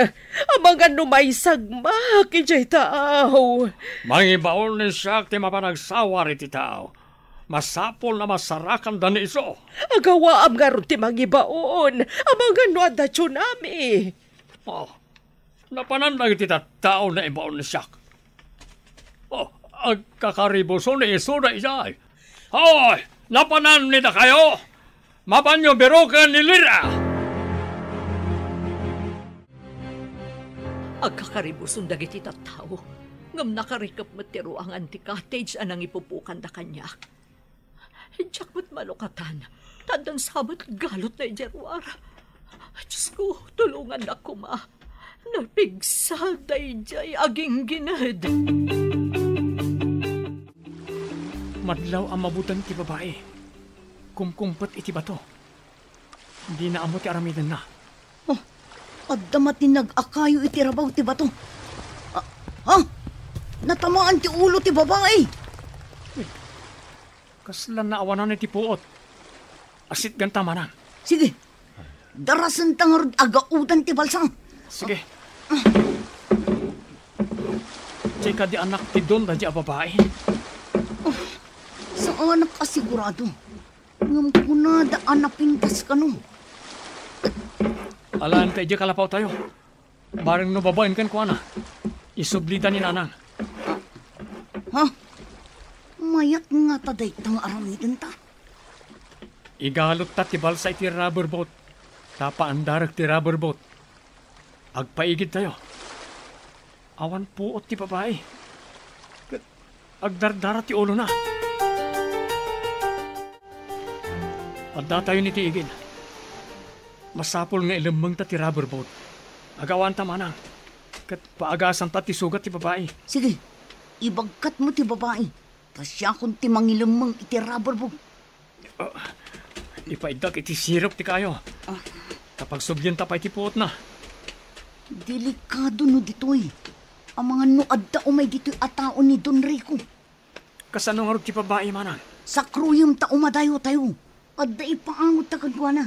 Amangan no maisagmak idiay taaw. Mangibaon ni siak ti mapan agsawar iti taaw. Masapul a masarakanda ni isu. Agawaam ngarud ti mangibaon. Amangan no adda tsunami. Oh, napanan dagiti tattao naibaon ni siak. Oh, agkakaribuson ni isu daydiay. Hoy, napanan ni dakayo? Mapanyo biroken ni Lira! Agkakaribuson dagiti tattao, ngem nakarikep met ti ruangan ti cottage a nangipupokanda kaniak. Diak met malukatan, ta addan sa met galutna idiay ruar. Diosko, tulongannak koma. Napigsa daydiay aginggined. Madlaw a mabuteng ti babai. Kumkumpet iti bato. Dina ammo ti aramidenna. Oh, adda matinag a kayo iti rabaw ti bato. Ah, ha? Natamaan ti ulo ti babai. Kasla naawanan iti puot. Asitganta manang. Sige. Darasenta ngarud a gaudan ti balsa. Sige. Diay kadi a naktidon daydiay a babai. Oh, saanak a sigurado. Ngem kunada a napintas kano. Alaenta idiay kalapaw tayo. Bareng no babaen kenkuana, isublida ni nanang. Ha? Mayat ngata dayta nga aramidenta? Igalutta ti balsa iti rubber boat. Ta paandarek ti rubber boat. Agpaigid tayo. Awan puot ti babai. Ket agdardara ti ulona. Adda tayo iti igid. Masapul nga ilemmengta ti rubber boat. Agawanta manang. Ket paagasanta ti sugat ti babai. Sige, ibagkatmo ti babai. Ta siakon ti mangilemmeng iti rubber boat. Ah, ipaiddak iti sirok ti kayo. Ah. Ta pagsublienta pay ti puotna. Delikado no ditoy. Amangan no adda umay ditoy a tao ni Don Rico. Kasano ngarud ti babai, manang? Sakruyem ta umadayo tayo. Adda ipaangotta kenkuana.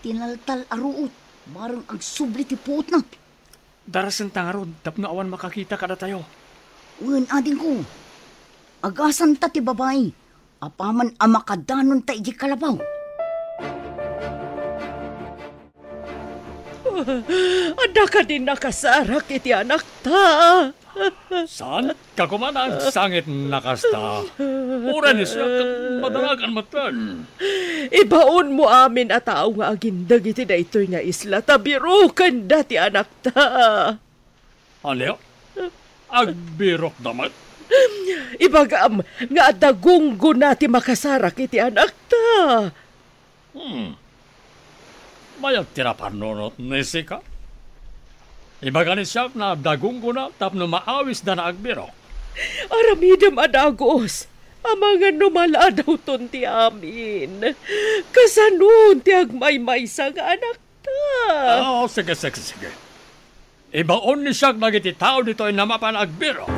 Tinaltal a ruot, bareng agsubli ti puotna. Darasenta ngarud tapno awan makakita kadatayo. Wen, adingko. Agasanta ti babai. Apaman a makadanonta idiay kalapaw. Adda kadi nakasarak iti anakta? Saan? Kakuman, sangit na kasta. Uray ni siak, madaragan met. Ibaonmo amin a tao nga agindeg iti daytoy nga isla ta birokenda ti anakta. Ania? Agbirokda met? Ibagam nga adda gunggona ti makasarak iti anakta. Hmm. Mayat ti napannunot ni Sika. Ibaga ni siak nga adda gunggona tapno maawisda nga agbirok. Aramidem a dagus. Amangan no maladawton ti amin. Kasanon ti agmaymaysa nga anakta? Ah, sige, sige, sige. Ibaon ni siak dagiti tao ditoy nga mapan agbirok.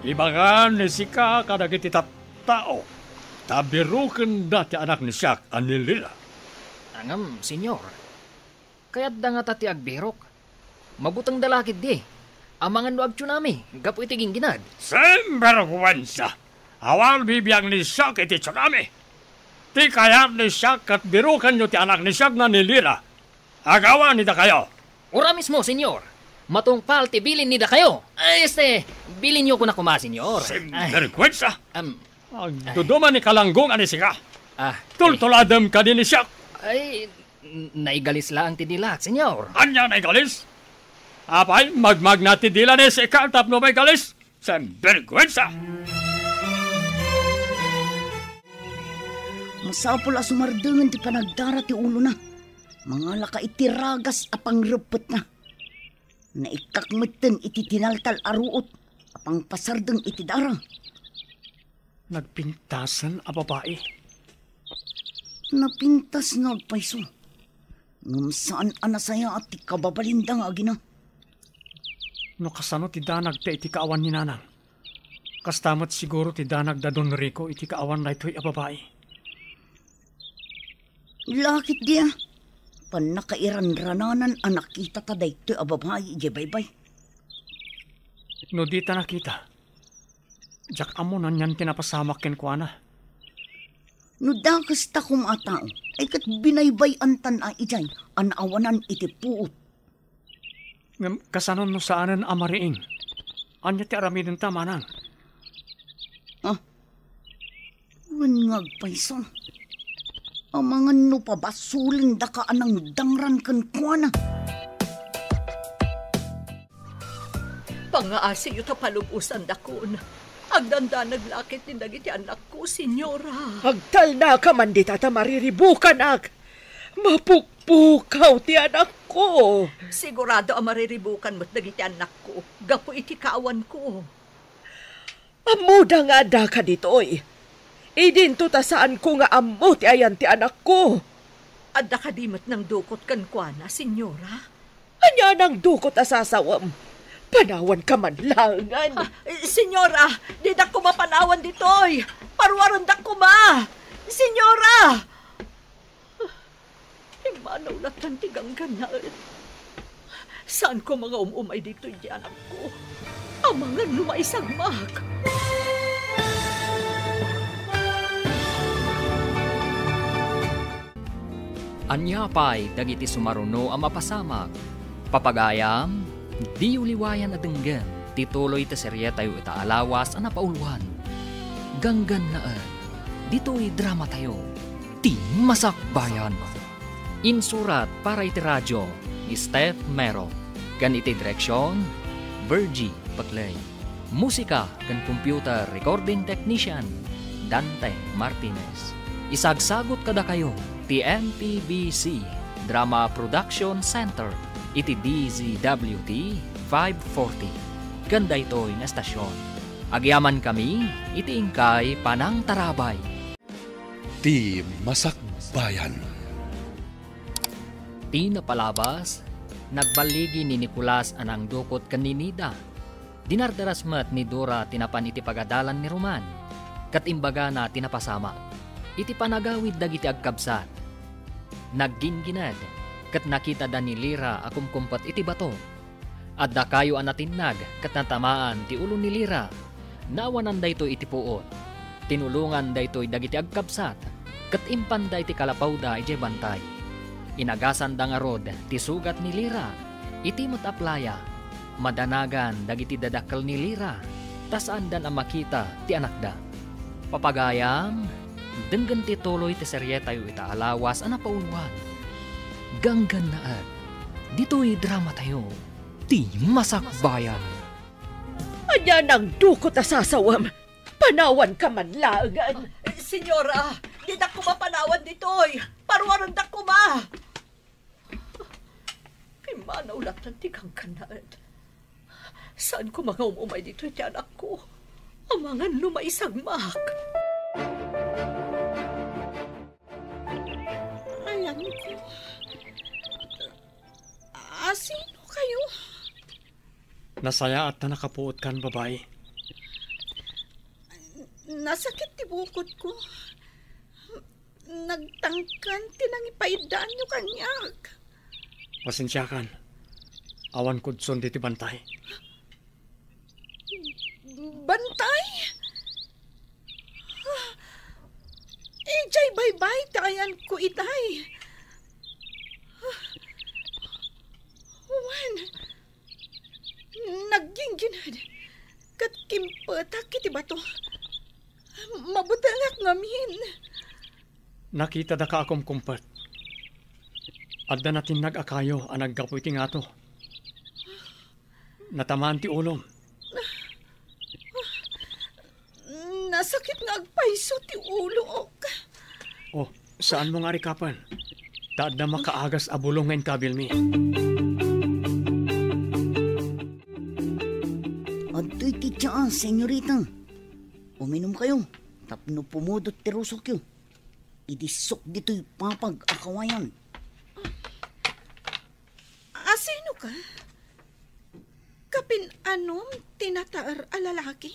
Ibaga ni Sika kadagiti tattao, ta birokenda ti anak ni siak a ni Lila. Ngem, Señor, kayatda ngata ti agbirok? Mabutengda la ketdi. Amangan no agtsunami gapu iti gingginad. Sinberguensa! Awan bibiang ni siak iti tsunami. Ti kayat ni siak ket birokenyo ti anak ni siak nga ni Lila. Agawan ni dakayo. Ura mismo, Señor. Matungpal ti bilin ni dakayo. Ay, este, bilinyo koma, Señor. Ay. Sinberguensa! Em, Agduduma ni kalanggongan ni Sika. Ah, tultuladem kadi ni siak. Ay, n-, naigalis laeng ti dilak, Señor. Ania naigalis? Apay, magmagna ti dila ni Sika tapno maigalis? Sinberguensa! Masapul a sumardengen ti panagdara ti ulona. Mangalaka iti ragas a pangreppetna. Naikkak metten iti tinaltal a ruot a pangpasardeng iti dara. Nagpintasen a babai. Napintas nga agpayso. Ngem saan a nasayaat ti kababalinda nga agina. No kasano ti danagda iti kaawan ni Nanang, kasta met siguro ti danag da Don Rico iti kaawan daytoy a babai. Lakit dia, pannakairanrananan a nakitata daytoy a babai idiay baybay. No dita nakita, diak ammo no anian ti napasamak kenkuana. No dakes ta koma a tao, ay ket binaybay-antan a idiay a naawanan iti puot. Ngem kasano no saanen a mariing? Ania ti aramidenta, manang? Ah, wen nga agpayso. Amangan no pabasolendaka a nangdangran kenkuana. Pangngaasiyo ta palub-osandakon. Agdandanag la ketdi dagiti annakko, Señora. Agtalnaka man dita ta mariribukanak. Mapukpukaw ti anakko. Sigurado a mariribukan met dagiti annakko gapu iti kaawanko. Ammoda nga addaka ditoy. Idinto ta saanko nga ammo ti ayan ti anakko. Adda kadi met nangdukot kenkuana, Señora? Ania nangdukot a sasawem? Panawanka man laengen. Ah, Señora, didak koma panawan ditoy. Paruarendak koma. Señora! Immanaw latta ti ganggannaet. Saanko nga um-umay ditoy ti anakko. Amangan no maisagmak. Ania pay dagiti sumaruno a mapasamak? Papagayam, diyo liwayan a denggen ti tuloy ti serietayo ita a lawas a napauluan. Ganggannaet, ditoy dramatayo, Ti Masakbayan. Insurat para iti radio ni Steph Mero, ken iti direksion, Virgie Paclay. Musika ken computer recording technician, Dante Martinez. Isagsagut kadakayo ti M P B C Drama Production Center iti D Z W T five forty ken daytoy nga estasion. Agyamankami iti inkay panangtarabay. Ti Masakbayan. Ti napalabas, nagballigi ni Nicolas a nangdukot ken ni Nida. Dinardaras met ni Dora ti napan iti pagadalan ni Roman, ket imbagana ti napasamak. Iti panagawid dagiti agkabsat, nagginggined, ket nakitada ni Lira a kumkumpet iti bato. Adda kayo a natinnag ket natamaan ti ulo ni Lira. Naawanan daytoy iti puot. Tinulongan daytoy dagiti agkabsat, ket impanda iti kalapawda idiay bantay. Inagasanda ngarud ti sugat ni Lira. Iti met a playa, madanagan dagiti dadakkel ni Lira, ta saandan a makita ti anakda. Papagayam, denggen ti tuloy ti serietayo ita a lawas a napauluan. Ganggannaet, ditoy dramatayo. Ti Masakbayan. Ania nangdukot a sasawem? Panawanka man laengen. Señora, didak koma panawan ditoy. Paruarendak koma. Pimmanaw latta ti ganggannaet. Saanko nga um-umay ditoy ti anakko. Amangan no maisagmak. Ayanko. Asino kayo? Nasayaat ta nakapuotkan, babai. Nasakit ti bukod ko. Nagtangken ti nangipaiddaanyo kaniak. Pasensiakan. Awan kudson diti bantay. Bantay? Idiay baybay ti ayanko itay. Wen, nagginggined ket kimpetak iti bato. Mabutengak ngamin. Nakitada ka a kumkumpet. Adda natinnag a kayo a naggapu iti ngato. Natamaan ti ulom. Nasakit nga agpayso ti ulok. Oh, saanmo nga arikapen? Ta adda makaagas a bulong nga inkabilmi. Adtoy ti tsaa, senyorita. Uminumkayo tapno pumudot ti rusokyo. Idissok ditoy papag a kawayan. Asino ka? Kapin-anom ti nataer a lalaki?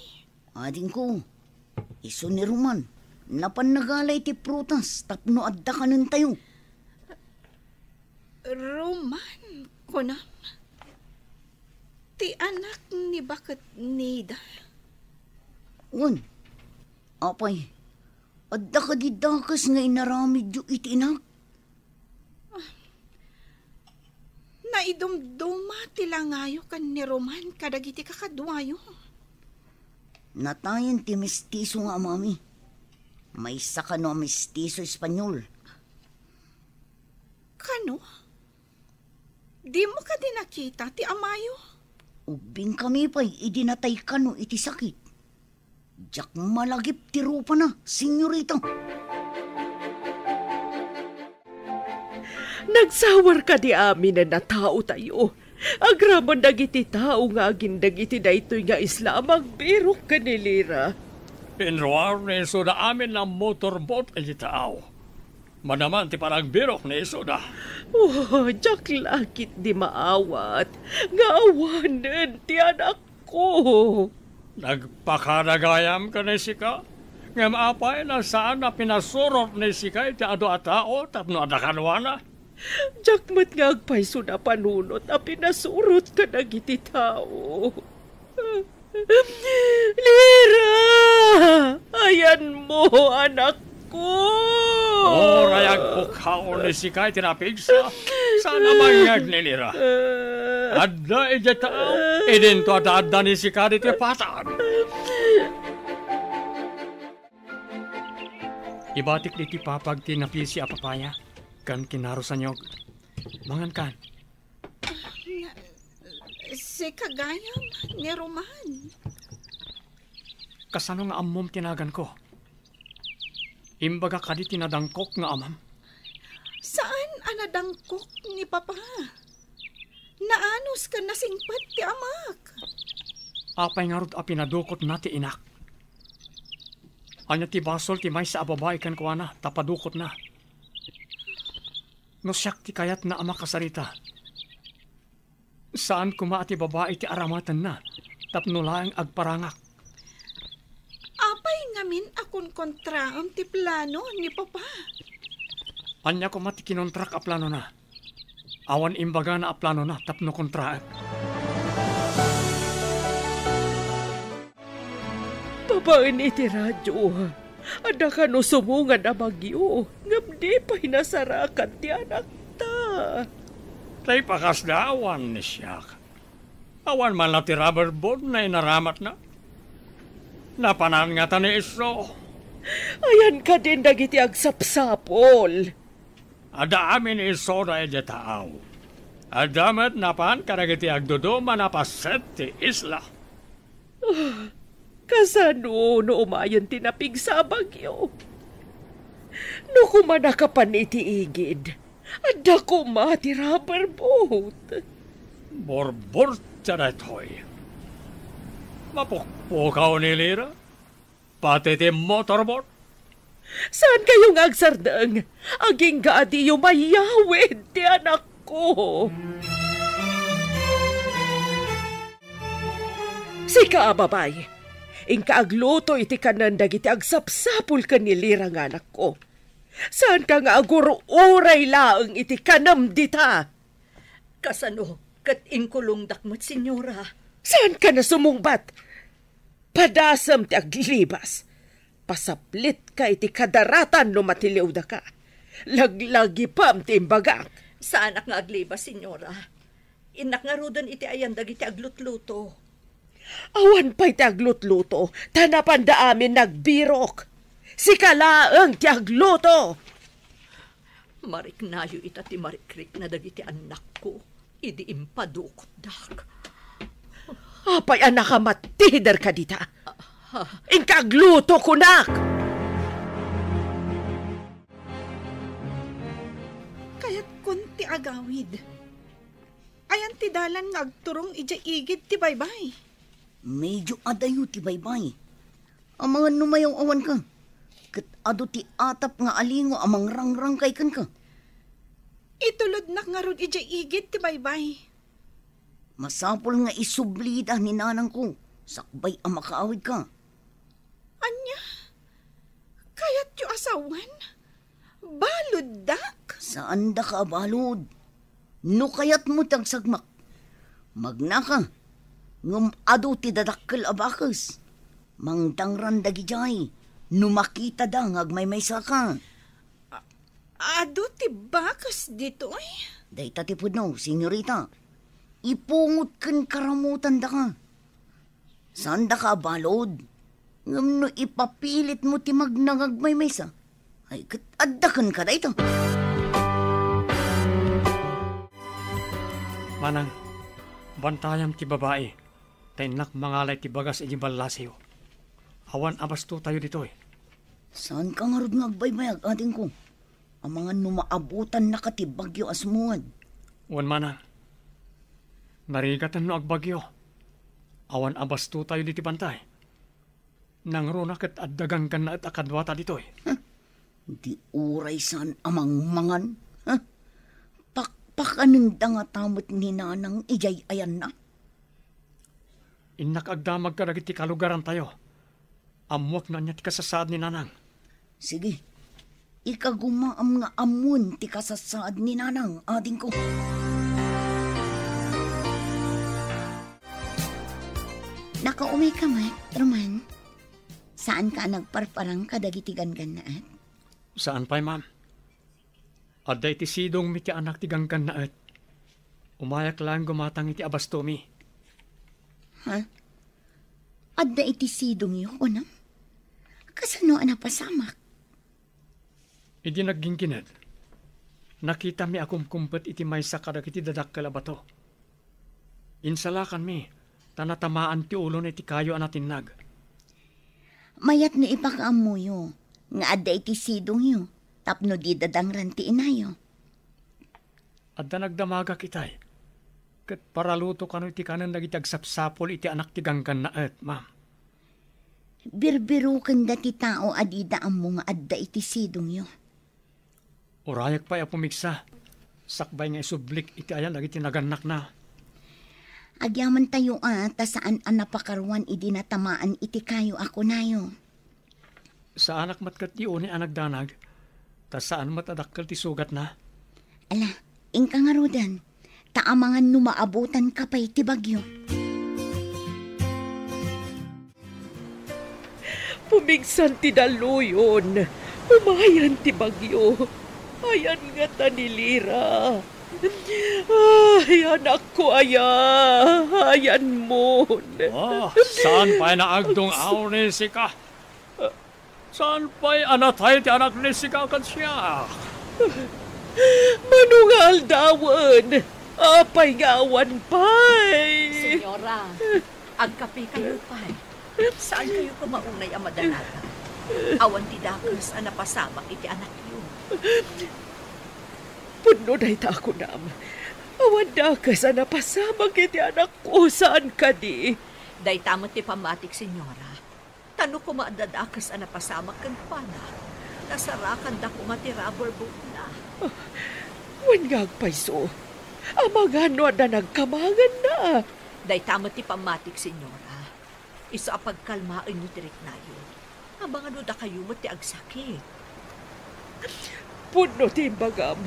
Adingko, isu ni Roman, napan nagala iti prutas tapno adda kanentayo. Roman, kunam? Ti anak ni baket Nida? Wen, apay, adda kadi dakes nga inaramidyo iti inak? Naidumduma ti langayo ken ni Roman kadagiti kakaduayo. Natayen ti mestizo nga amami. Maysa kano a mestizo Espanyol. Kano? Dimo kadi nakita ti amayo? Ubbingkami pay idi natay kano iti sakit. Diak malagip ti rupana, senyorita. Nagsawar kadi aminen a taotayo. Agraman dagiti tao nga agindeg iti daytoy nga isla a magbirok ken ni Lira. Inruar ni Soda amin a motorboat iti taaw. Manaman ti panagbirok ni Soda. Oh, diak la ketdi maawat nga awanen ti anakko. Nagpakadagayam ken ni sika, ngem apay no saan a pinasurot ni sika iti adu a tao tapno adda kaduana? Diak met nga agpayso a panunot a pinasurot kadagiti tao. Lira! Ayanmo, anakko! Uray agpukkaw ni sika iti napigsa, saan a mangngeg ni Lira. Adda idiay taaw, idinto adda-adda ni sika ditoy patag. Ibatik ditoy patag ti napisi a papaya ken kinarusanyog. Mangankan. Sika gayam ni Roman. Kasano nga ammom ti naganko? Imbagak kadi ti nadangkok nga amam? Saan a nadangkok ni Papa. Naanus ken nasingpet ti amak. Apay ngarud a pinadukotna ti inak? Ania ti basol ti maysa a babai kenkuana ta padukotna? No siak ti kayatna a makasarita, saan koma a ti babai ti aramatenna tapno laeng agparangak. Apay ngamin a konkontraem ti plano ni Papa? Ania koma ti kinontrak a planona? Awan imbagana a planona tapno kontraek. Babaen iti radio, adda kano sumungad a bagyo, ngem di pay nasarakan ti anakta. Tay pakasda awan ni siak. Awan man la ti rubber boat nga inaramatna. Napanan ngata ni isu. Ayan kadin dagiti agsapsapol. Adda amin ni Soda idiay taaw. Adda met napan kadagiti agduduma a paset ti isla. Ah, kasano no umayen ti napigsa a bagyo? No koma nakapan iti igid, adda koma ti rubber boat. Burburtia daytoy. Mapukpukaw ni Lira. Pati ti motorboat. Saan kayo nga agsardeng? Agingga a diyo mayawid ti anakko. Sika a babay, inka agluto iti kanen dagiti agsapsapul ken ni Lira nga anakko. Saanka nga agur-uray laeng iti kanem dita. Kasano ket inkulongdak met, Senyora? Saanka a sumungbat? Padasem ti aglibas. Pasaplitka iti kadaratan no matiliwdaka. Laglagipem ti imbagak. Saanak nga aglibas, Senyora. Innak ngaruden iti ayan dagiti aglutluto. Awan pay ti aglutluto, ta napanda amin nagbirok. Sika laeng ti agluto. Mariknayo ita ti marikrikna dagiti annakko idi impadukotdak. Apay a nakamattider kadita? Inka agluto, kunak! Kayatkon ti agawid. Ayan ti dalan nga agturong idiay igid ti baybay? Medio adayo ti baybay. Amangan no mayaw-awanka. Ket adu ti atap nga alingo a mangrangrangkay kenka. Itulodnak ngarud idiay igid ti baybay. Masapul nga isublida ni nanangko sakbay a makaawidka. Ania? Kayatyo a sawen? Baluddak? Saandaka a balud. No kayatmo ti agsagmak, magnaka, ngem adu ti dadakkel a bakes. Mangdangran dagidiay no makitada nga agmaymaysaka. A-, adu ti bakes ditoy? Dayta ti pudno, senyorita. Ipungot ken karamutandaka. Saandaka a balud, ngem no ipapilitmo ti magnangagmaymaysa, ay ket adda kenka dayta. Manang, bantayam ti babai, ta innak mangalay ti bagas iti ballasiw. Awan a bastotayo ditoy. Saanka ngarud nga agbaybayag, adingko? Amangan no maabutannaka ti bagyo a sumungad. Wen, manang. Narigaten no agbagyo. Awan a bastotayo ditoy, bantay. Nangruna ket adda ganggannaet a kaduata ditoy. Huh? Di uray saan a mangmangan? Huh? Pakpakanenda ngata met ni Nanang idiay ayanna? Innak agdamag kadagiti kalugarantayo. Ammuak no ania ti kasasaad ni Nanang. Sige. Ikagumaam nga ammon ti kasasaad ni Nanang, adingko. Nakaumay ka met, Roman? Saanka a nagparparang kadagiti ganggannaet? Saan pay, ma'am. Adda iti sidongmi ti anak ti ganggannaet. Umayak laeng gumatang iti abastomi. Ha? Adda iti sidongyo, kunam? Kasano a napasamak? Idi nagginggined, nakitami a kumkumpet iti maysa kadagiti dadakkel a bato. Insalakanmi, ta natamaan ti ulona iti kayo a natinnag. Mayat no ipakaammoyo nga adda iti sidongyo tapno di dadangran ti inayo. Adda nagdamagak itay, ket paraluto kano iti kanen dagiti agsapsapul iti anak ti ganggannaet, ma'am. Birbirokenda ti tao a dida ammo nga adda iti sidongyo. Urayak pay a pumigsa, sakbay nga isublik iti ayan dagiti nagannakna. Agyamantayo a ta saan a napakaruan idi natamaan iti kayo a kunayo. Saanak met ket ti unay a nagdanag, ta saan met a dakkel ti sugatna. Ala, inka ngaruden, ta amangan no maabutanka pay ti bagyo. Pumigsan ti dalluyon, umayan ti bagyo. Ayan ngata ni Lira. Ay, anakko aya, ayanmon. Ah, saan pay naagdung-aw ni sika? Saan pay a natay ti anak ni sika ken siak? Mano nga aldawen? Apay nga awan pay? Senyora, agkapekayo pay. Saan kayo koma unay a madanagan? Awan ti dakes a napasamak iti anakyo. Pudno dayta a kunam. Awan dakes a napasamak iti anakko, saan kadi? Dayta met ti pammatik, Senyora. Ta no koma adda dakes a napasamak kenkuana, nasarakanda koma ti rubber boatna. Ah, wen nga agpayso. Amangan no adda nagkamaganna. Dayta met ti pammatik, Senyora. Isu a pagkalmaenyo ti riknayo. Amangan no dakayo met ti agsakit. Pudno ti imbagam.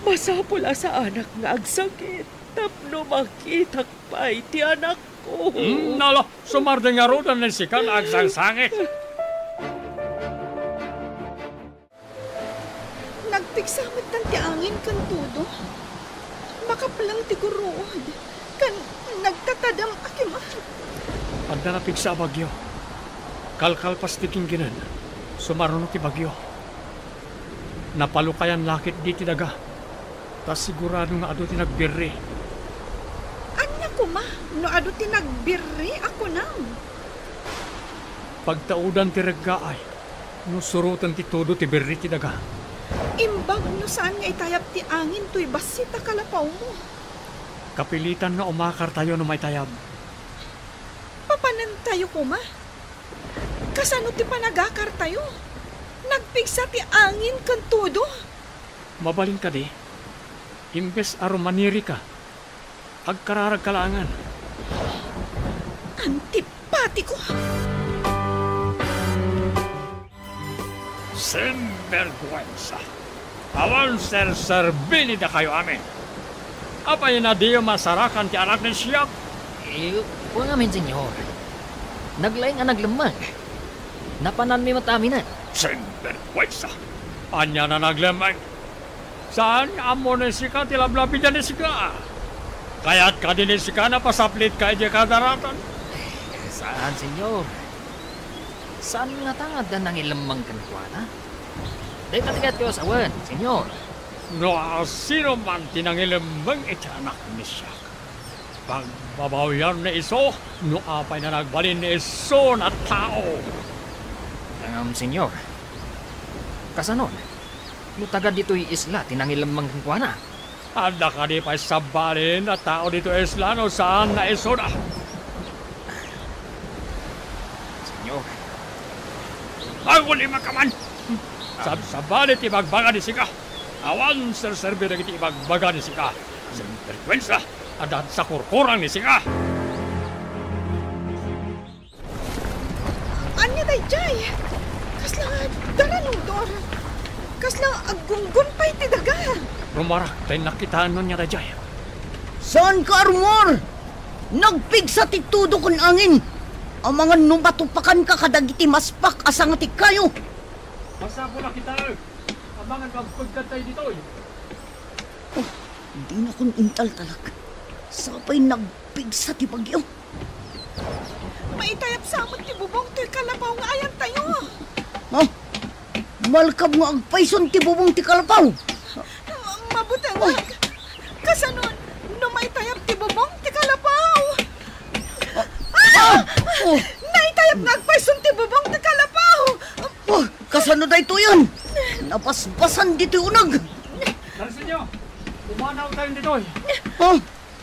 Masapul a saanak nga agsakit tapno makitak pay ti anakko. Hmm, nala, sumardeng ngaruden ni sika nga agsangsangit. Nagpigsa met ti angin ken todo. Makapleng ti guruod, ken nagtatadem a kimat. Adda napigsa a bagyo. Kalkalpas ti ginggined, sumaruno ti bagyo. Napalukayan la ketdi ti daga, ta sigurado nga adu ti nagbirri. Ania koma no adu ti nagbirri a kunam? Pagtaudan ti reggaay no suroten ti todo ti birri ti daga. Imbag no saan nga itayab ti angin toy bassit a kalapawmo. Kapilitan nga umakartayo no maitayab. Papanentayo koma? Kasano ti panagakartayo? Nagpigsa ti angin ken todo. Mabalin kadi? Imbes a rumanirika, agkararagka laengen. Antipatiko! Sinbergwensa! Awan serserbi ni dakayo amin. Apay a diyo masarakan ti anak ni siak? Eh, wen ngamin, Senyor. Naglaing a naglemmeng. Napananmi met aminen. Sinbergwensa! Ania a naglemmeng? Saan nga ammo ni sika ti lablabidan ni sika? Kayat kadi ni sika a pasaplit ka idiay kadaratan? Eh, saan, Senyor. Saan ngata nga adda nangilemmeng kenkuana? Dayta ti kayatko a sawen, Senyor. No sino man ti nangilemmeng iti anak ni siak, Pagbabawian ni isu no apay a nagbalin ni isu a tao. Ngem, Señor, kasanon no taga ditoy isla ti nangilemmeng kenkuana? Adda kadi pay sabali a tao ditoy isla no saan a isuna? Señor. Agullimaka man! Sab-, sabali ti ibagbaga ni sika. Awan serserbi dagiti ibagbaga ni sika. Sinbergwensa, adda sakurkurang ni sika. Ania daydiay? Kasla daranudor. Kasla aggunggon pay ti daga. Rumarak, ta innak kitaen no ania daydiay. Saanka a rummuar? Nagpigsa ti tudo ken angin. Amangan no matupakanka kadagiti maspak a sanga ti kayo. Masapul a kitaek. Amangan no agpegkatayo ditoy. Oh, dinakon intaltalek. Sapay nagpigsa ti bagyo. Maitayap sa met ti bubong toy kalapaw nga ayantayo. Ha? Malkam nga agpayson ti bubong ti kalapaw. Mabutengak. Oh. Kasanon, no maitayap ti bubong ti kalapaw? Ah! Ah! Oh. Naitayap nga agpayson ti bubong ti kalapaw. Oh, kasano daytoyen? Nabasbasan ditoy uneg. Darsenyo, pumanawtayon ditoy. Oh.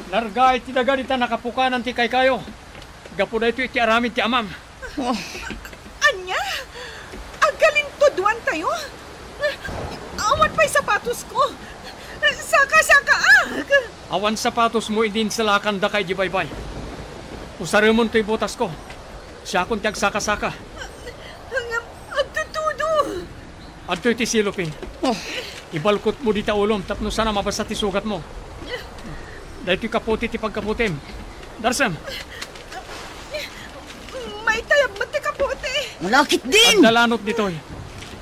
Larga iti daga dita nakapukanan ti kaykayo. Gapu daytoy iti aramid ti amam. Oh. Ania? Aggalintuduantayo? Awan pay sapatosko. Sakasakaak. Awan sapatosmo idi insalakandaka idiay baybay. Usaremon toy botasko. Siakon ti agsakasaka. Ngem agtutudo. Adtoy ti silopin. Oh. Ibalkotmo dita ulom tapno saan a mabasa ti sugatmo. Daytoy kapote ti pagkapotem. Darsem. Maitayab met ti kapote. Lakit din! Adda lanot ditoy.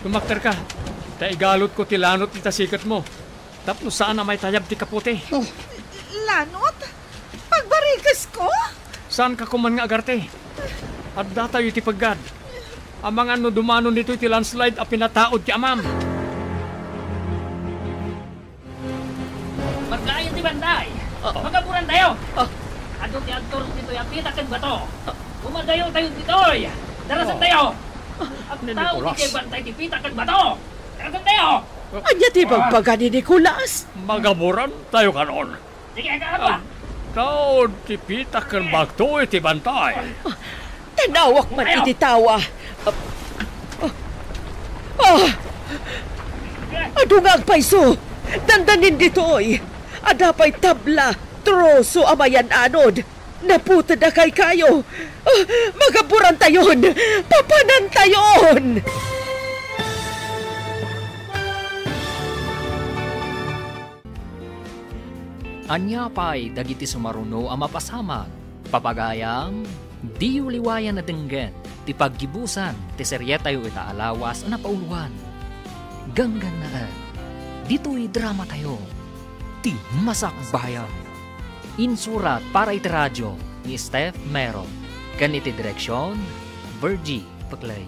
Tumakderka. Ta igalotko ti lanot dita siketmo. Tapno saan a maitayab ti kapote. Oh. Lanot? Pagbarikesko? Saanka koman nga agarte? Addatayo iti peggad. Amangan no dumanon ditoy ti landslide a pinataud ti amam. Markaayo ti bantay. Ah. Magaburantayo. Ah. Adu ti agturong ditoy a pita ken bato. Ah. Umadayotayo ditoy. Darasentayo. Ah. Agtaud Nicolas. Iti bantay ti pita ken bato. Darasentayo. Ania ti ibagbaga ni Nicolas? Magaburantayo kanon. Sige, agtaud ti pita ken bato iti bantay. Tan-awak man iti tawa. Ah! Adu nga agpayso! Dandanin ditoy! Adda pay tabla, troso a mayan-anod! Naputed a kaykayo! Ah, magaburantayon! Papanantayon! Ania pay dagiti sumaruno a mapasamak? Papagayam, diyo liwayan a denggen ti paggibusan ti serietayo ita a lawas a napauluan. Ganggannaet, ditoy dramatayo, Ti Masakbayan. Insurat para iti radio ni Steph Mero, ken iti direksion, Virgie Peclay.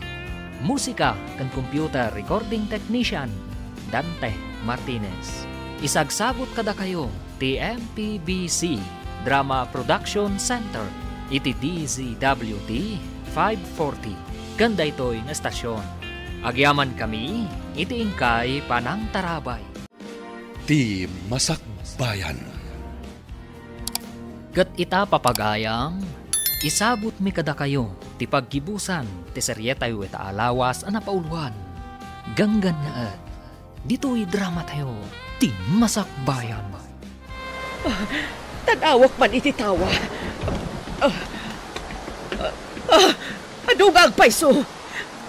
Musika ken computer recording technician, Dante Martinez. Isagsagut kadakayo ti M P B C Drama Production Center iti D Z W T five forty ken daytoy nga estasion. Agyamankami iti inkay panangtarabay. Ti Masakbayan. Ket ita, papagayam, isagutmi kadakayo ti paggibusan ti serietayo ita a lawas a napauluan. Ganggannaet, ditoy dramatayo, Ti Masakbayan. Ah, tan-awak man iti tawa. Ah, ah, ah, adu nga agpayso!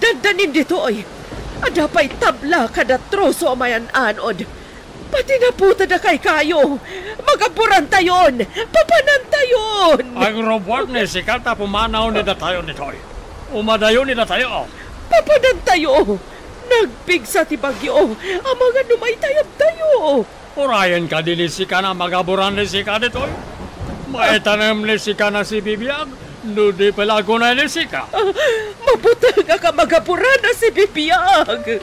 Dandanin ditoy! Adda pay tabla kada troso a mayan-anod. Pati naputed a kaykayo! Magaburantayon! Papanantayon! Agrabuak ni sika ta pumanaw ni datayo ditoy. Umadayo ni datayo. Papanantayo! Nagpigsa ti bagyo! Amangan no maitayabtayo! Urayen kadi ni sika a magaburan ni sika ditoy? Maitanem ni sika a sibibiag, no di pay la agunay ni sika. Ah, mabutengak a magaburan a sibibiag.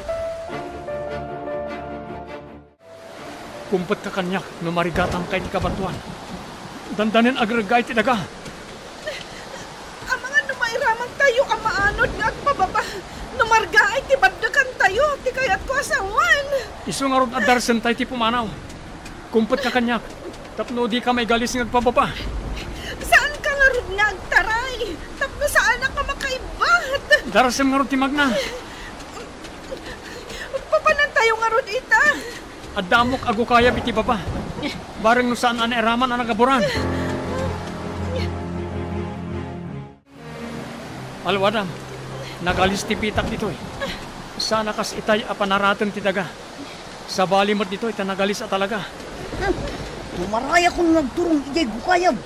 Kumpetka kaniak no marigatanka iti kabatoan. Dandanen agreggaay ti daga. Amangan no mairamantayo a maanod nga agpababa, no margaay ti baddekantayo ti kayatko a sawen. Isu ngarud a darsentayo ti pumanaw. Kumpetka kaniak, tapno dika maigalis nga agpababa. Saanka ngarud nga agtaray, tapno saanak a makaibbat. Darasem ngarud ti magna. Papanantayo ngarud ita. Adda ammok a gukayab iti baba. Bareng no saan a nairaman a nagaburan. Alwadam, nagalis ti pitak ditoy. Saan a kas itay a panarateng ti daga. Sabali met ditoy ta nagalis a talaga. Hmm. Tumaray akon nga agturong idiay gukayab.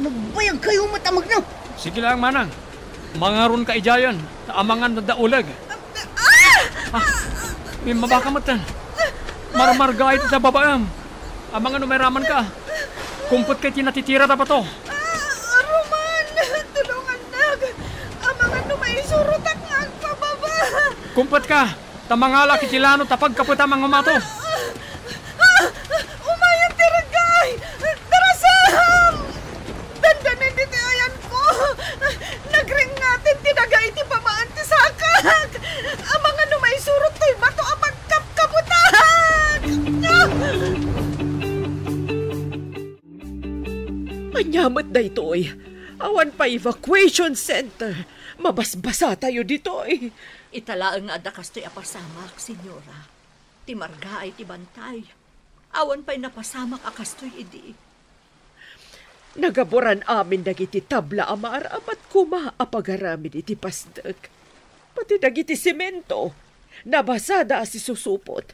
Nagbayagkayo met a magna. Sige lang, manang. Mangaronka idiayen, ta amangan no adda uleg. Ah! Ah! Immabaka metten. Marmargaay ti babaem. Amangan no mairamanka. Kumpetka iti natitirada bato. Ah, Roman, tulongannak. Amangan no maisurotak nga agpababa. Kumpetka, ta mangalak iti lanot a pagkapetam a ngumato. Ah! Umayen ti reggaay! Darasem! Dandanen ditoy ayanko! Nagringngaten ti daga iti pamaan ti sakak! Amangan no maisurot toy bato a pagkapkapetak! Ania met daytoy? Awan pay evacuation center. Mabasbasatayo ditoy. Ita laeng nga adda kastoy a pasamak, Senyora. Ti margaay ti bantay. Awan pay napasamak a kastoy idi. Nagaburan amin dagiti tabla a maaramat koma a pagaramid iti pasdek. Pati dagiti semento, nabasada a sisusupot.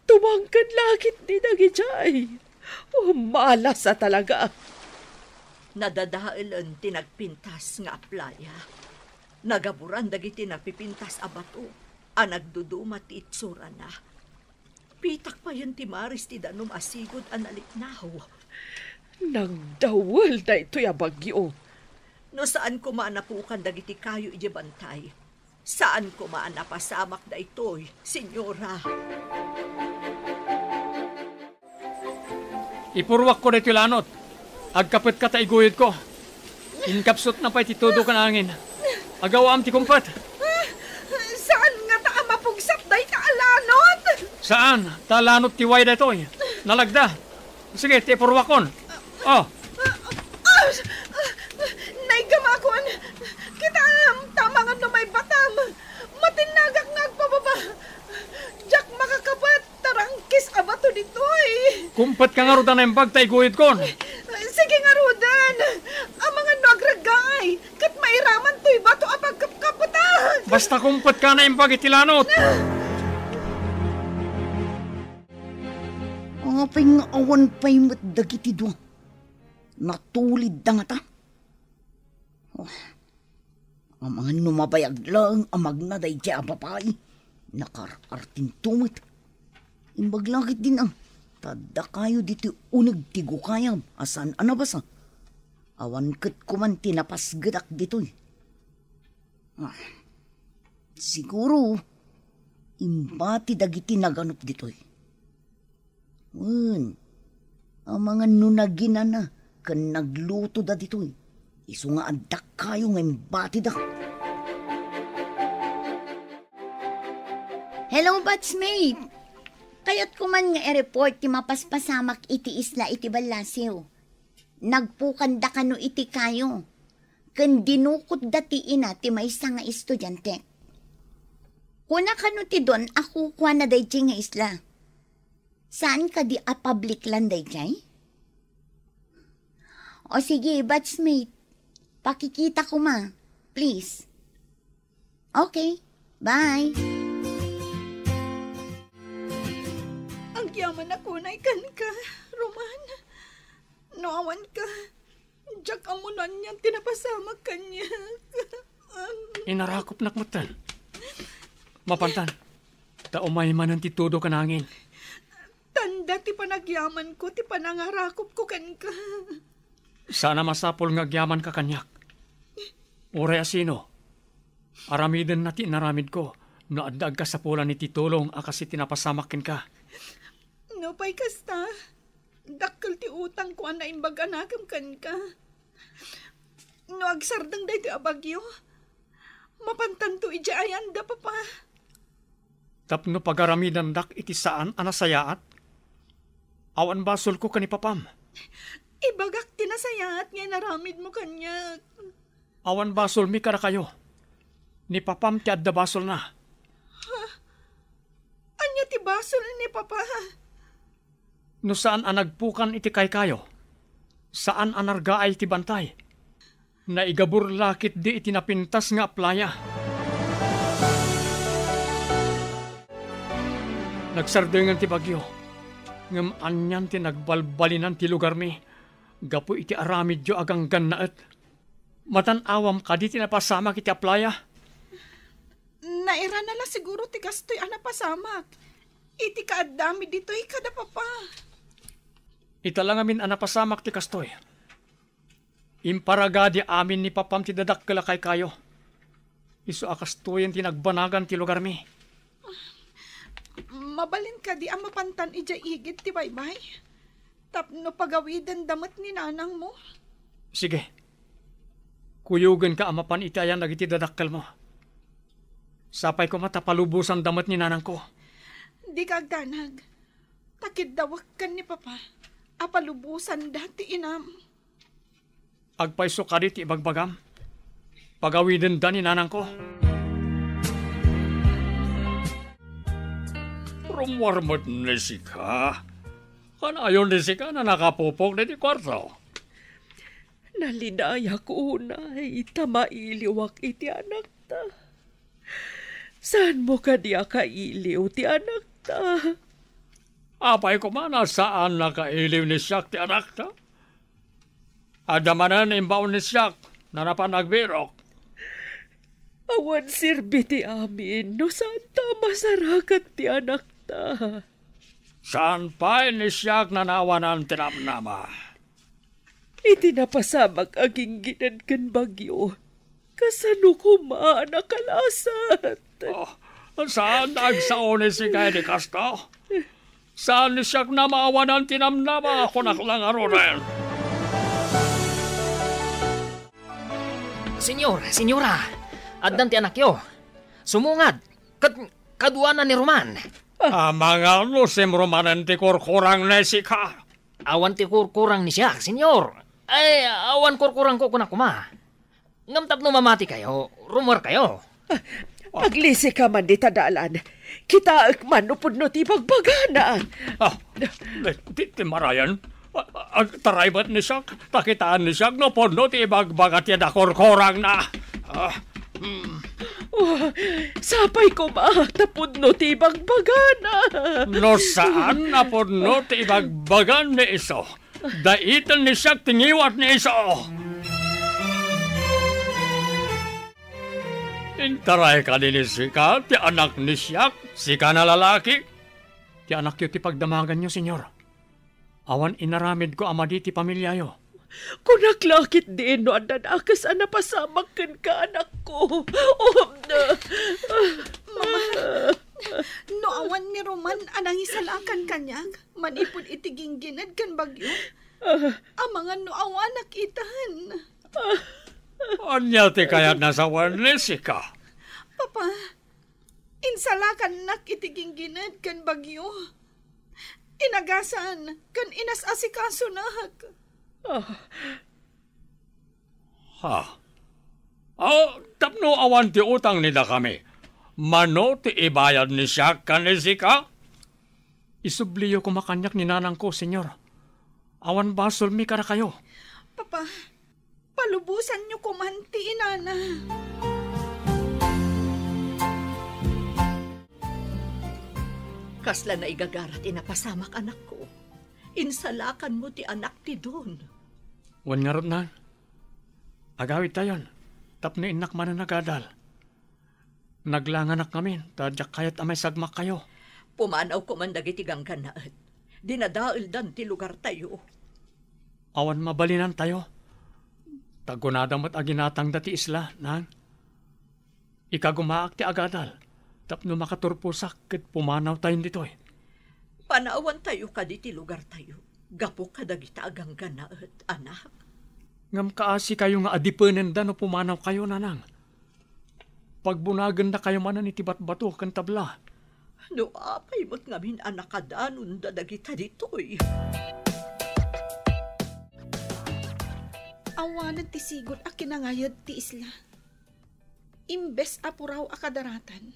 Tumangken laketdi dagidiay. Oh, malas a talaga. Nadadaelen ti nagpintas nga aplaya. Nagaburan dagiti napipintas a bato a nagduduma ti itsurana. Pitak payen ti maris ti danum a sigud a naliknaw. Nagdawel daytoy a bagyo. No saan koma a napukan dagiti kayo idiay bantay, saan koma a napasamak daytoy, Senyora. Ipurruakko daytoy lanot. Agkapetka ta iguyodko. Inkapsutna pay ti tudo ken angin. Agawaam ti kumpet. Saan ngata a mapugsat dayta a lanot? Saan, ta lanot ti way daytoy. Nalagda. Sige, ti ipurruakon. Oh. Ah, naigamakon. Kitaem, ta amangan no maibbatam. Matinnagak nga agpababa. Diak makakapet. Tarangkis a bato ditoy. Kumpetka ngarud a naimbag ta iguyodkon. Sige ngaruden. Amangan no agreggaay, ket mairaman toy bato a pagkapkapetak. Basta kumpetka a naimbag iti lanot. Apay nga awan pay met dagiti dua? Natulidda ngata? Oh. Amangan no mabayag laeng a magna daydiay a babai, nakaar-artinto met. Imbag la ketdin a, ta adda kayo ditoy uneg ti gukayab a saan a nabasa. Awan ket koman ti napasgedak ditoy. Ah, siguro, imbati dagiti naganup ditoy. Wen, amangan no naginana ken naglutoda ditoy, isu nga adda kayo nga imbatida. Hello, batchmate! Kayatko man nga i-report ti mapaspasamak iti isla iti ballasiw. Nagpukanda kano iti kayo, ken dinukotda ti ina ti maysa nga estudiante. Kuna kano ti don a kukuana daydiay nga isla. Saan kadi a public land daydiay? O sige, batchmate. Pakikita koma, please. Okay, bye. Agyaman a kunay kenka, Roman. No awanka, diak ammo no anian ti napasamak kaniak. Inarakopnak metten. Mapantan, ta umay manen ti tudo ken angin. Tanda ti panagyamanko ti panangarakopko kenka. Saan a masapul nga agyamanka kaniak. Uray a sino, aramidenna ti inaramidko no adda agkasapulan iti tulong a kas iti napasamak kenka. Nupay kasta, Dakkel ti utangko a naimbag a nakem kenka. No agsardeng daytoy a bagyo, mapantanto idiay ayanda, Papa. Tapno pagaramidandak iti saan a nasayaat? Awan basolko ken ni Papam. Ibagak ti nasayaat nga inaramidmo kaniak. Awan basolmi kadakayo. Ni Papam ti adda basolna. Ha? Ania ti basol ni Papa? No saan a nagpukan iti kaykayo, saan a nargaay ti bantay, naigabur la ketdi iti napintas nga aplaya. Nagsardengen ti bagyo, ngem anian ti nagbalbalinan ti lugarmi gapu iti aramidyo a ganggannaet. Matan-awam kadi ti napasamak iti aplaya? Nairana la siguro ti kastoy a napasamak iti kaaddami ditoy kada Papa. Ita la ngamin a napasamak ti kastoy. Imparagadi amin ni Papam ti dadakkel a kaykayo. Isu a kastoyen ti nagbanagan ti lugarmi. Mabalin kadi a mapantan idiay igid ti baybay? Tapno pagawidenda met ni nanangmo? Sige. Kuyogenka a mapan iti ayan dagiti dadakkelmo. Sapay koma ta palubosanda met ni nanangko. Dika agdanag. Ta kiddawek ken ni Papa a palubosanda ti inam. Agpayso kadi ti ibagbagam? Pagawidenda ni nanangko. Rummuar met ni sika. Kanayon ni sika a nakapupok ditoy kuarto. Nalinayak unay ta mailiwak iti anakta. Saanmo kadi a kailiw ti anakta? Apay koma a saan a kailiw ni siak ti anakta? Adda manen imbaon ni siak, nanapan agbirok. Awan serbi ti amin no saanta a masarakan ti anakta. Saan pay ni siak nanawanan ti namnama. Iti napasamak a ginggined ken bagyo, kasano koma a nakalasat? Oh, saan agsao ni sika iti kasta? Saan ni siak namawanan ti namnama, kunak la ngaruden. Señor, señora, addan ti anakyo. Sumungad, ket kaduana ni Roman. Amangan no simrumanen ti kurkurang ni sika. Awan ti kurkurang ni siak, señor. Ay, awan kurkurangko, kunak koma. Ngem tapno mamatikayo, rummuarkayo. Aglisika man dita dalan. Kitaek man no pudno ti ibagbagana. Ah, ti, ti marayan. Ah, agtaray met ni siak, ta kitaan ni siak no pudno ti ibagbaga ti nakurkurangna. Ah, hmm. Oh, sapay koma ta pudno ti ibagbagana. No saan a pudno ti ibagbagan ni isu, daytan ni siak ti ngiwat ni isu. Intaray kadi ni sika ti anak ni siak, sika a lalaki? Ti anakyo ti pagdamaganyo, señor. Awan inaramidko a madi ti pamiliayo. Kunak la ketdin no adda dakes a napasamak kenka, anakko. Oh, na- Mama, no awan ni Roman a nangisalakan kaniak manipud iti ginggined ken bagyo, amangan no awanak itan. Ania ti kayatna a sawen ni sika? Papa, insalakannak iti ginggined ken bagyo. Inagasan ken inas-asikasunak. Ah. Ha? Ah, tapno awan ti utang ni dakami, mano ti ibayad ni siak ken ni sika? Isubliyo koma kaniak ni nanangko, señor. Awan basolmi kadakayo. Papa, palubosanyo koman ti inana. Kasla naigagara ti napasamak, anakko. Insalakanmo ti anak ti Don. Wen ngarud, nang. Agawidtayon, tapno innak manen agadal. Naglanganak ngamin, ta diak kayat a maisagmakkayo. Pumanaw koman dagiti ganggannaet. Dinadaeldan ti lugartayo. Awan mabalinantayo. Ta kunada met a ginatangda ti isla, nang. Ikagumaak ti agadal, tapno makaturposak ket pumanawtayon ditoy. Panawantayo kadi ti lugartayo. Gapu kadagita a ganggannaet, anak. Ngem kaasikayo nga adipenenda no pumanawkayo, nanang. Pagbunagennakayo manen iti batbato ken tabla. No apay met ngamin a nakadanonda dagita ditoy? Awanen ti sigud a kinangayed ti isla. Imbes a puraw a kadaratan,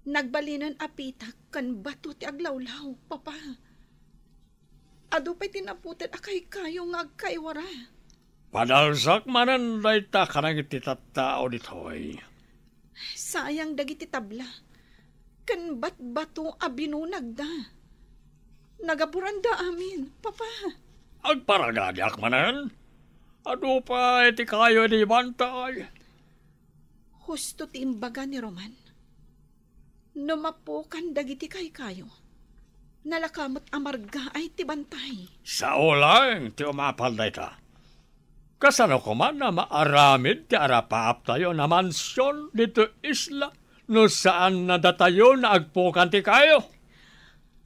nagbalinen a pitak ken bato ti aglawlaw, Papa. Adu pay ti naputed a kaykayo nga agkaiwara. Padalsak manen dayta kadagiti tattao ditoy. Sayang dagiti tabla ken batbato a binunagda. Nagaburanda amin, Papa. Agparagadiak manen. Adu pay ti kayo idi bantay. Husto ti imbaga ni Roman. No mapukan dagiti kaykayo, nalaka met a margaay ti bantay. Sao laeng ti umapal dayta. Kasano koma a maaramid ti arapaaptayo a mansion ditoy isla no saan a datayo nga agpukan ti kayo?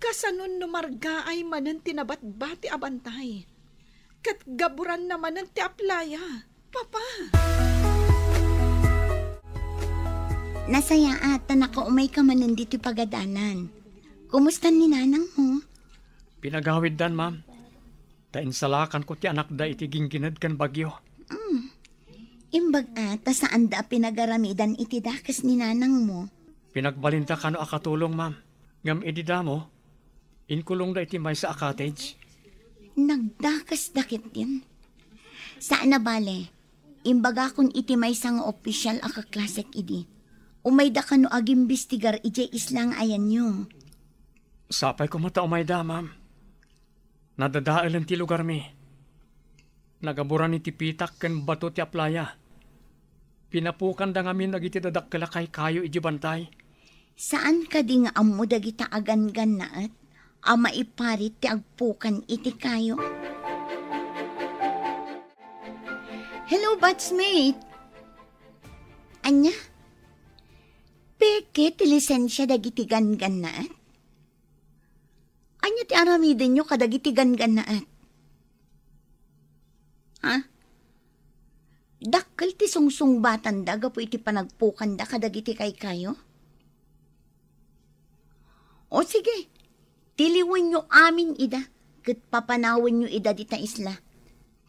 Kasano no margaay manen ti nabatbati a bantay? Ket gaburanna manen ti aplaya, Papa. Nasayaat ta nakaumayka manen ditoy pagadanan. Kumusta ni nanangmo? Pinagawiddan, ma'am. Ta insalakanko ti anakda iti ginggined ken bagyo. Mm. Imbag a ta saanda a pinagaramidan iti dakes ni nanangmo. Pinagbalinda kano a katulong, ma'am. Ngem idi damo, inkulongda iti maysa a cottage. Nagdakesda ketdin. Saan a bale, imbagakon iti maysa nga opisyal a kaklasek idi. Umayda kano agimbestigar idiay isla nga ayanyo. Sapay koma ta umayda, ma'am. Nadadaelen ti lugarmi. Nagaburan iti pitak ken bato ti aplaya. Pinapukanda ngamin dagiti dadakkel a kaykayo idiay bantay. Saan kadi nga ammo dagita a ganggannaet a maiparit ti agpukan iti kayo? Hello, batchmate! Ania? Peke ti lisensia dagiti ganggannaet? Ania ti aramidenyo kadagiti ganggannaet? Ha? Dakkel ti sungsungbatanda gapu iti panagpukanda kadagiti kaykayo? O sige, tiliwenyo amin ida, ket papanawenyo ida dita isla.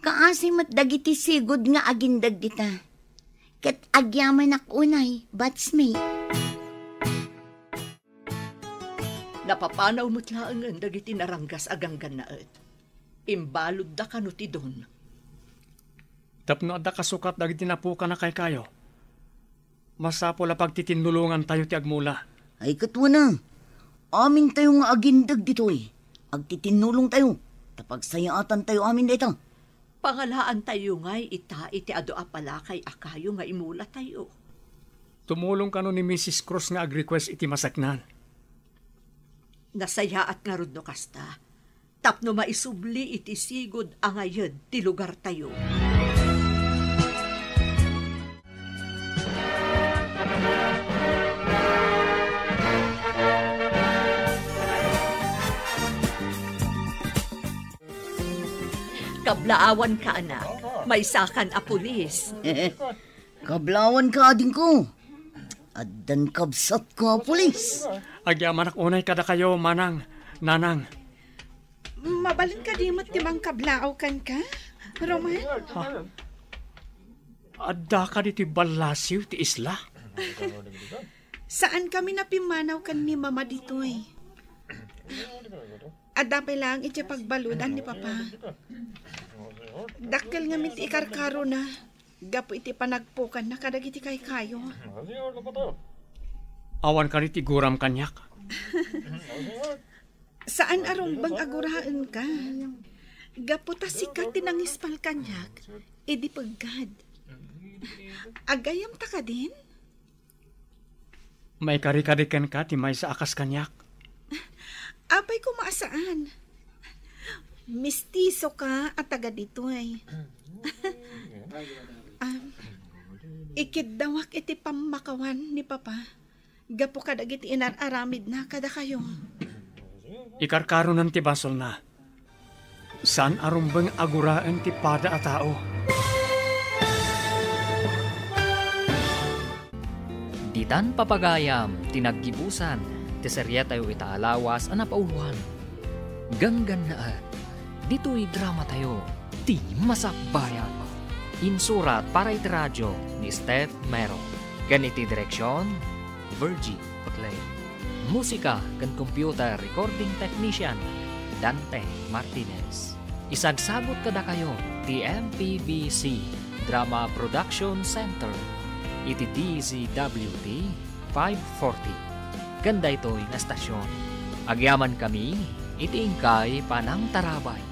Kaasi met dagiti sigud nga agindeg dita. Ket agyamanak unay, batchmate. Napapanaw met laengen dagiti naranggas a ganggannaet. Imbaludda kano ti don. Tapno adda kasukat dagiti napukan a kaykayo, masapul a pagtitinnulongantayo ti agmula. Ay, ket wen a, amintayo nga agindeg ditoy, agtitinnulongtayo, ta pagsayaatantayo amin dayta. Pangalaantayo ngay ita iti adu a palakay a kayo nga imulatayo. Tumulong kano ni Missus Cruz nga ag-request iti masaknan. Nasayaat ngarud no kasta, tapno maisubli iti sigud a ngayed ti lugartayo. Kablaawanka, anak. Maysakan a pulis. Kablaawanka, adingko. Addan kabsatko a pulis. Agyamanak unay kadakayo, manang, nanang. Mabalin kadi met ti mangkablaaw kenka, Roman? Ha? Adda kadi ti ballasiw ti isla? Saan kami a pimmanaw ken ni Mama ditoy. Adda pay laeng idiay pagbaludan ni Papa. Dakkel ngamin ti ikarkarona gapu iti panagpukanna kadagiti kaykayo. Awan kadi ti guram kaniak. Saan a rumbeng a guraenka. Gapu ta sika ti nangispal kaniak idi peggad. Agayamta kadin? Maikari kadi kenka ti maysa a kas kaniak? Apay koma a saan? Mistiso ka a taga ditoy. Am, ikiddawak iti pammakawan ni Papa gapu kadagiti inar-aramidna kadakayo. Ikarkaronan ti basolna. Saan a rumbeng a guraen ti pada a tao. Ditan papagayam ti naggibusan ti serietayo ita a lawas a napauloan. Ganggannaet, ditoy dramatayo, ti Masakbayan. Insurat para iti radyo ni Steph Mero. Ken iti direksyon, Virgie Paclay. Musika ken computer recording technician, Dante Martinez. Isagsagut kadakayo ti M P B C Drama Production Center iti D Z W T five forty. Ken daytoy nga estasyon, agyamankami iti inkay panangtarabay.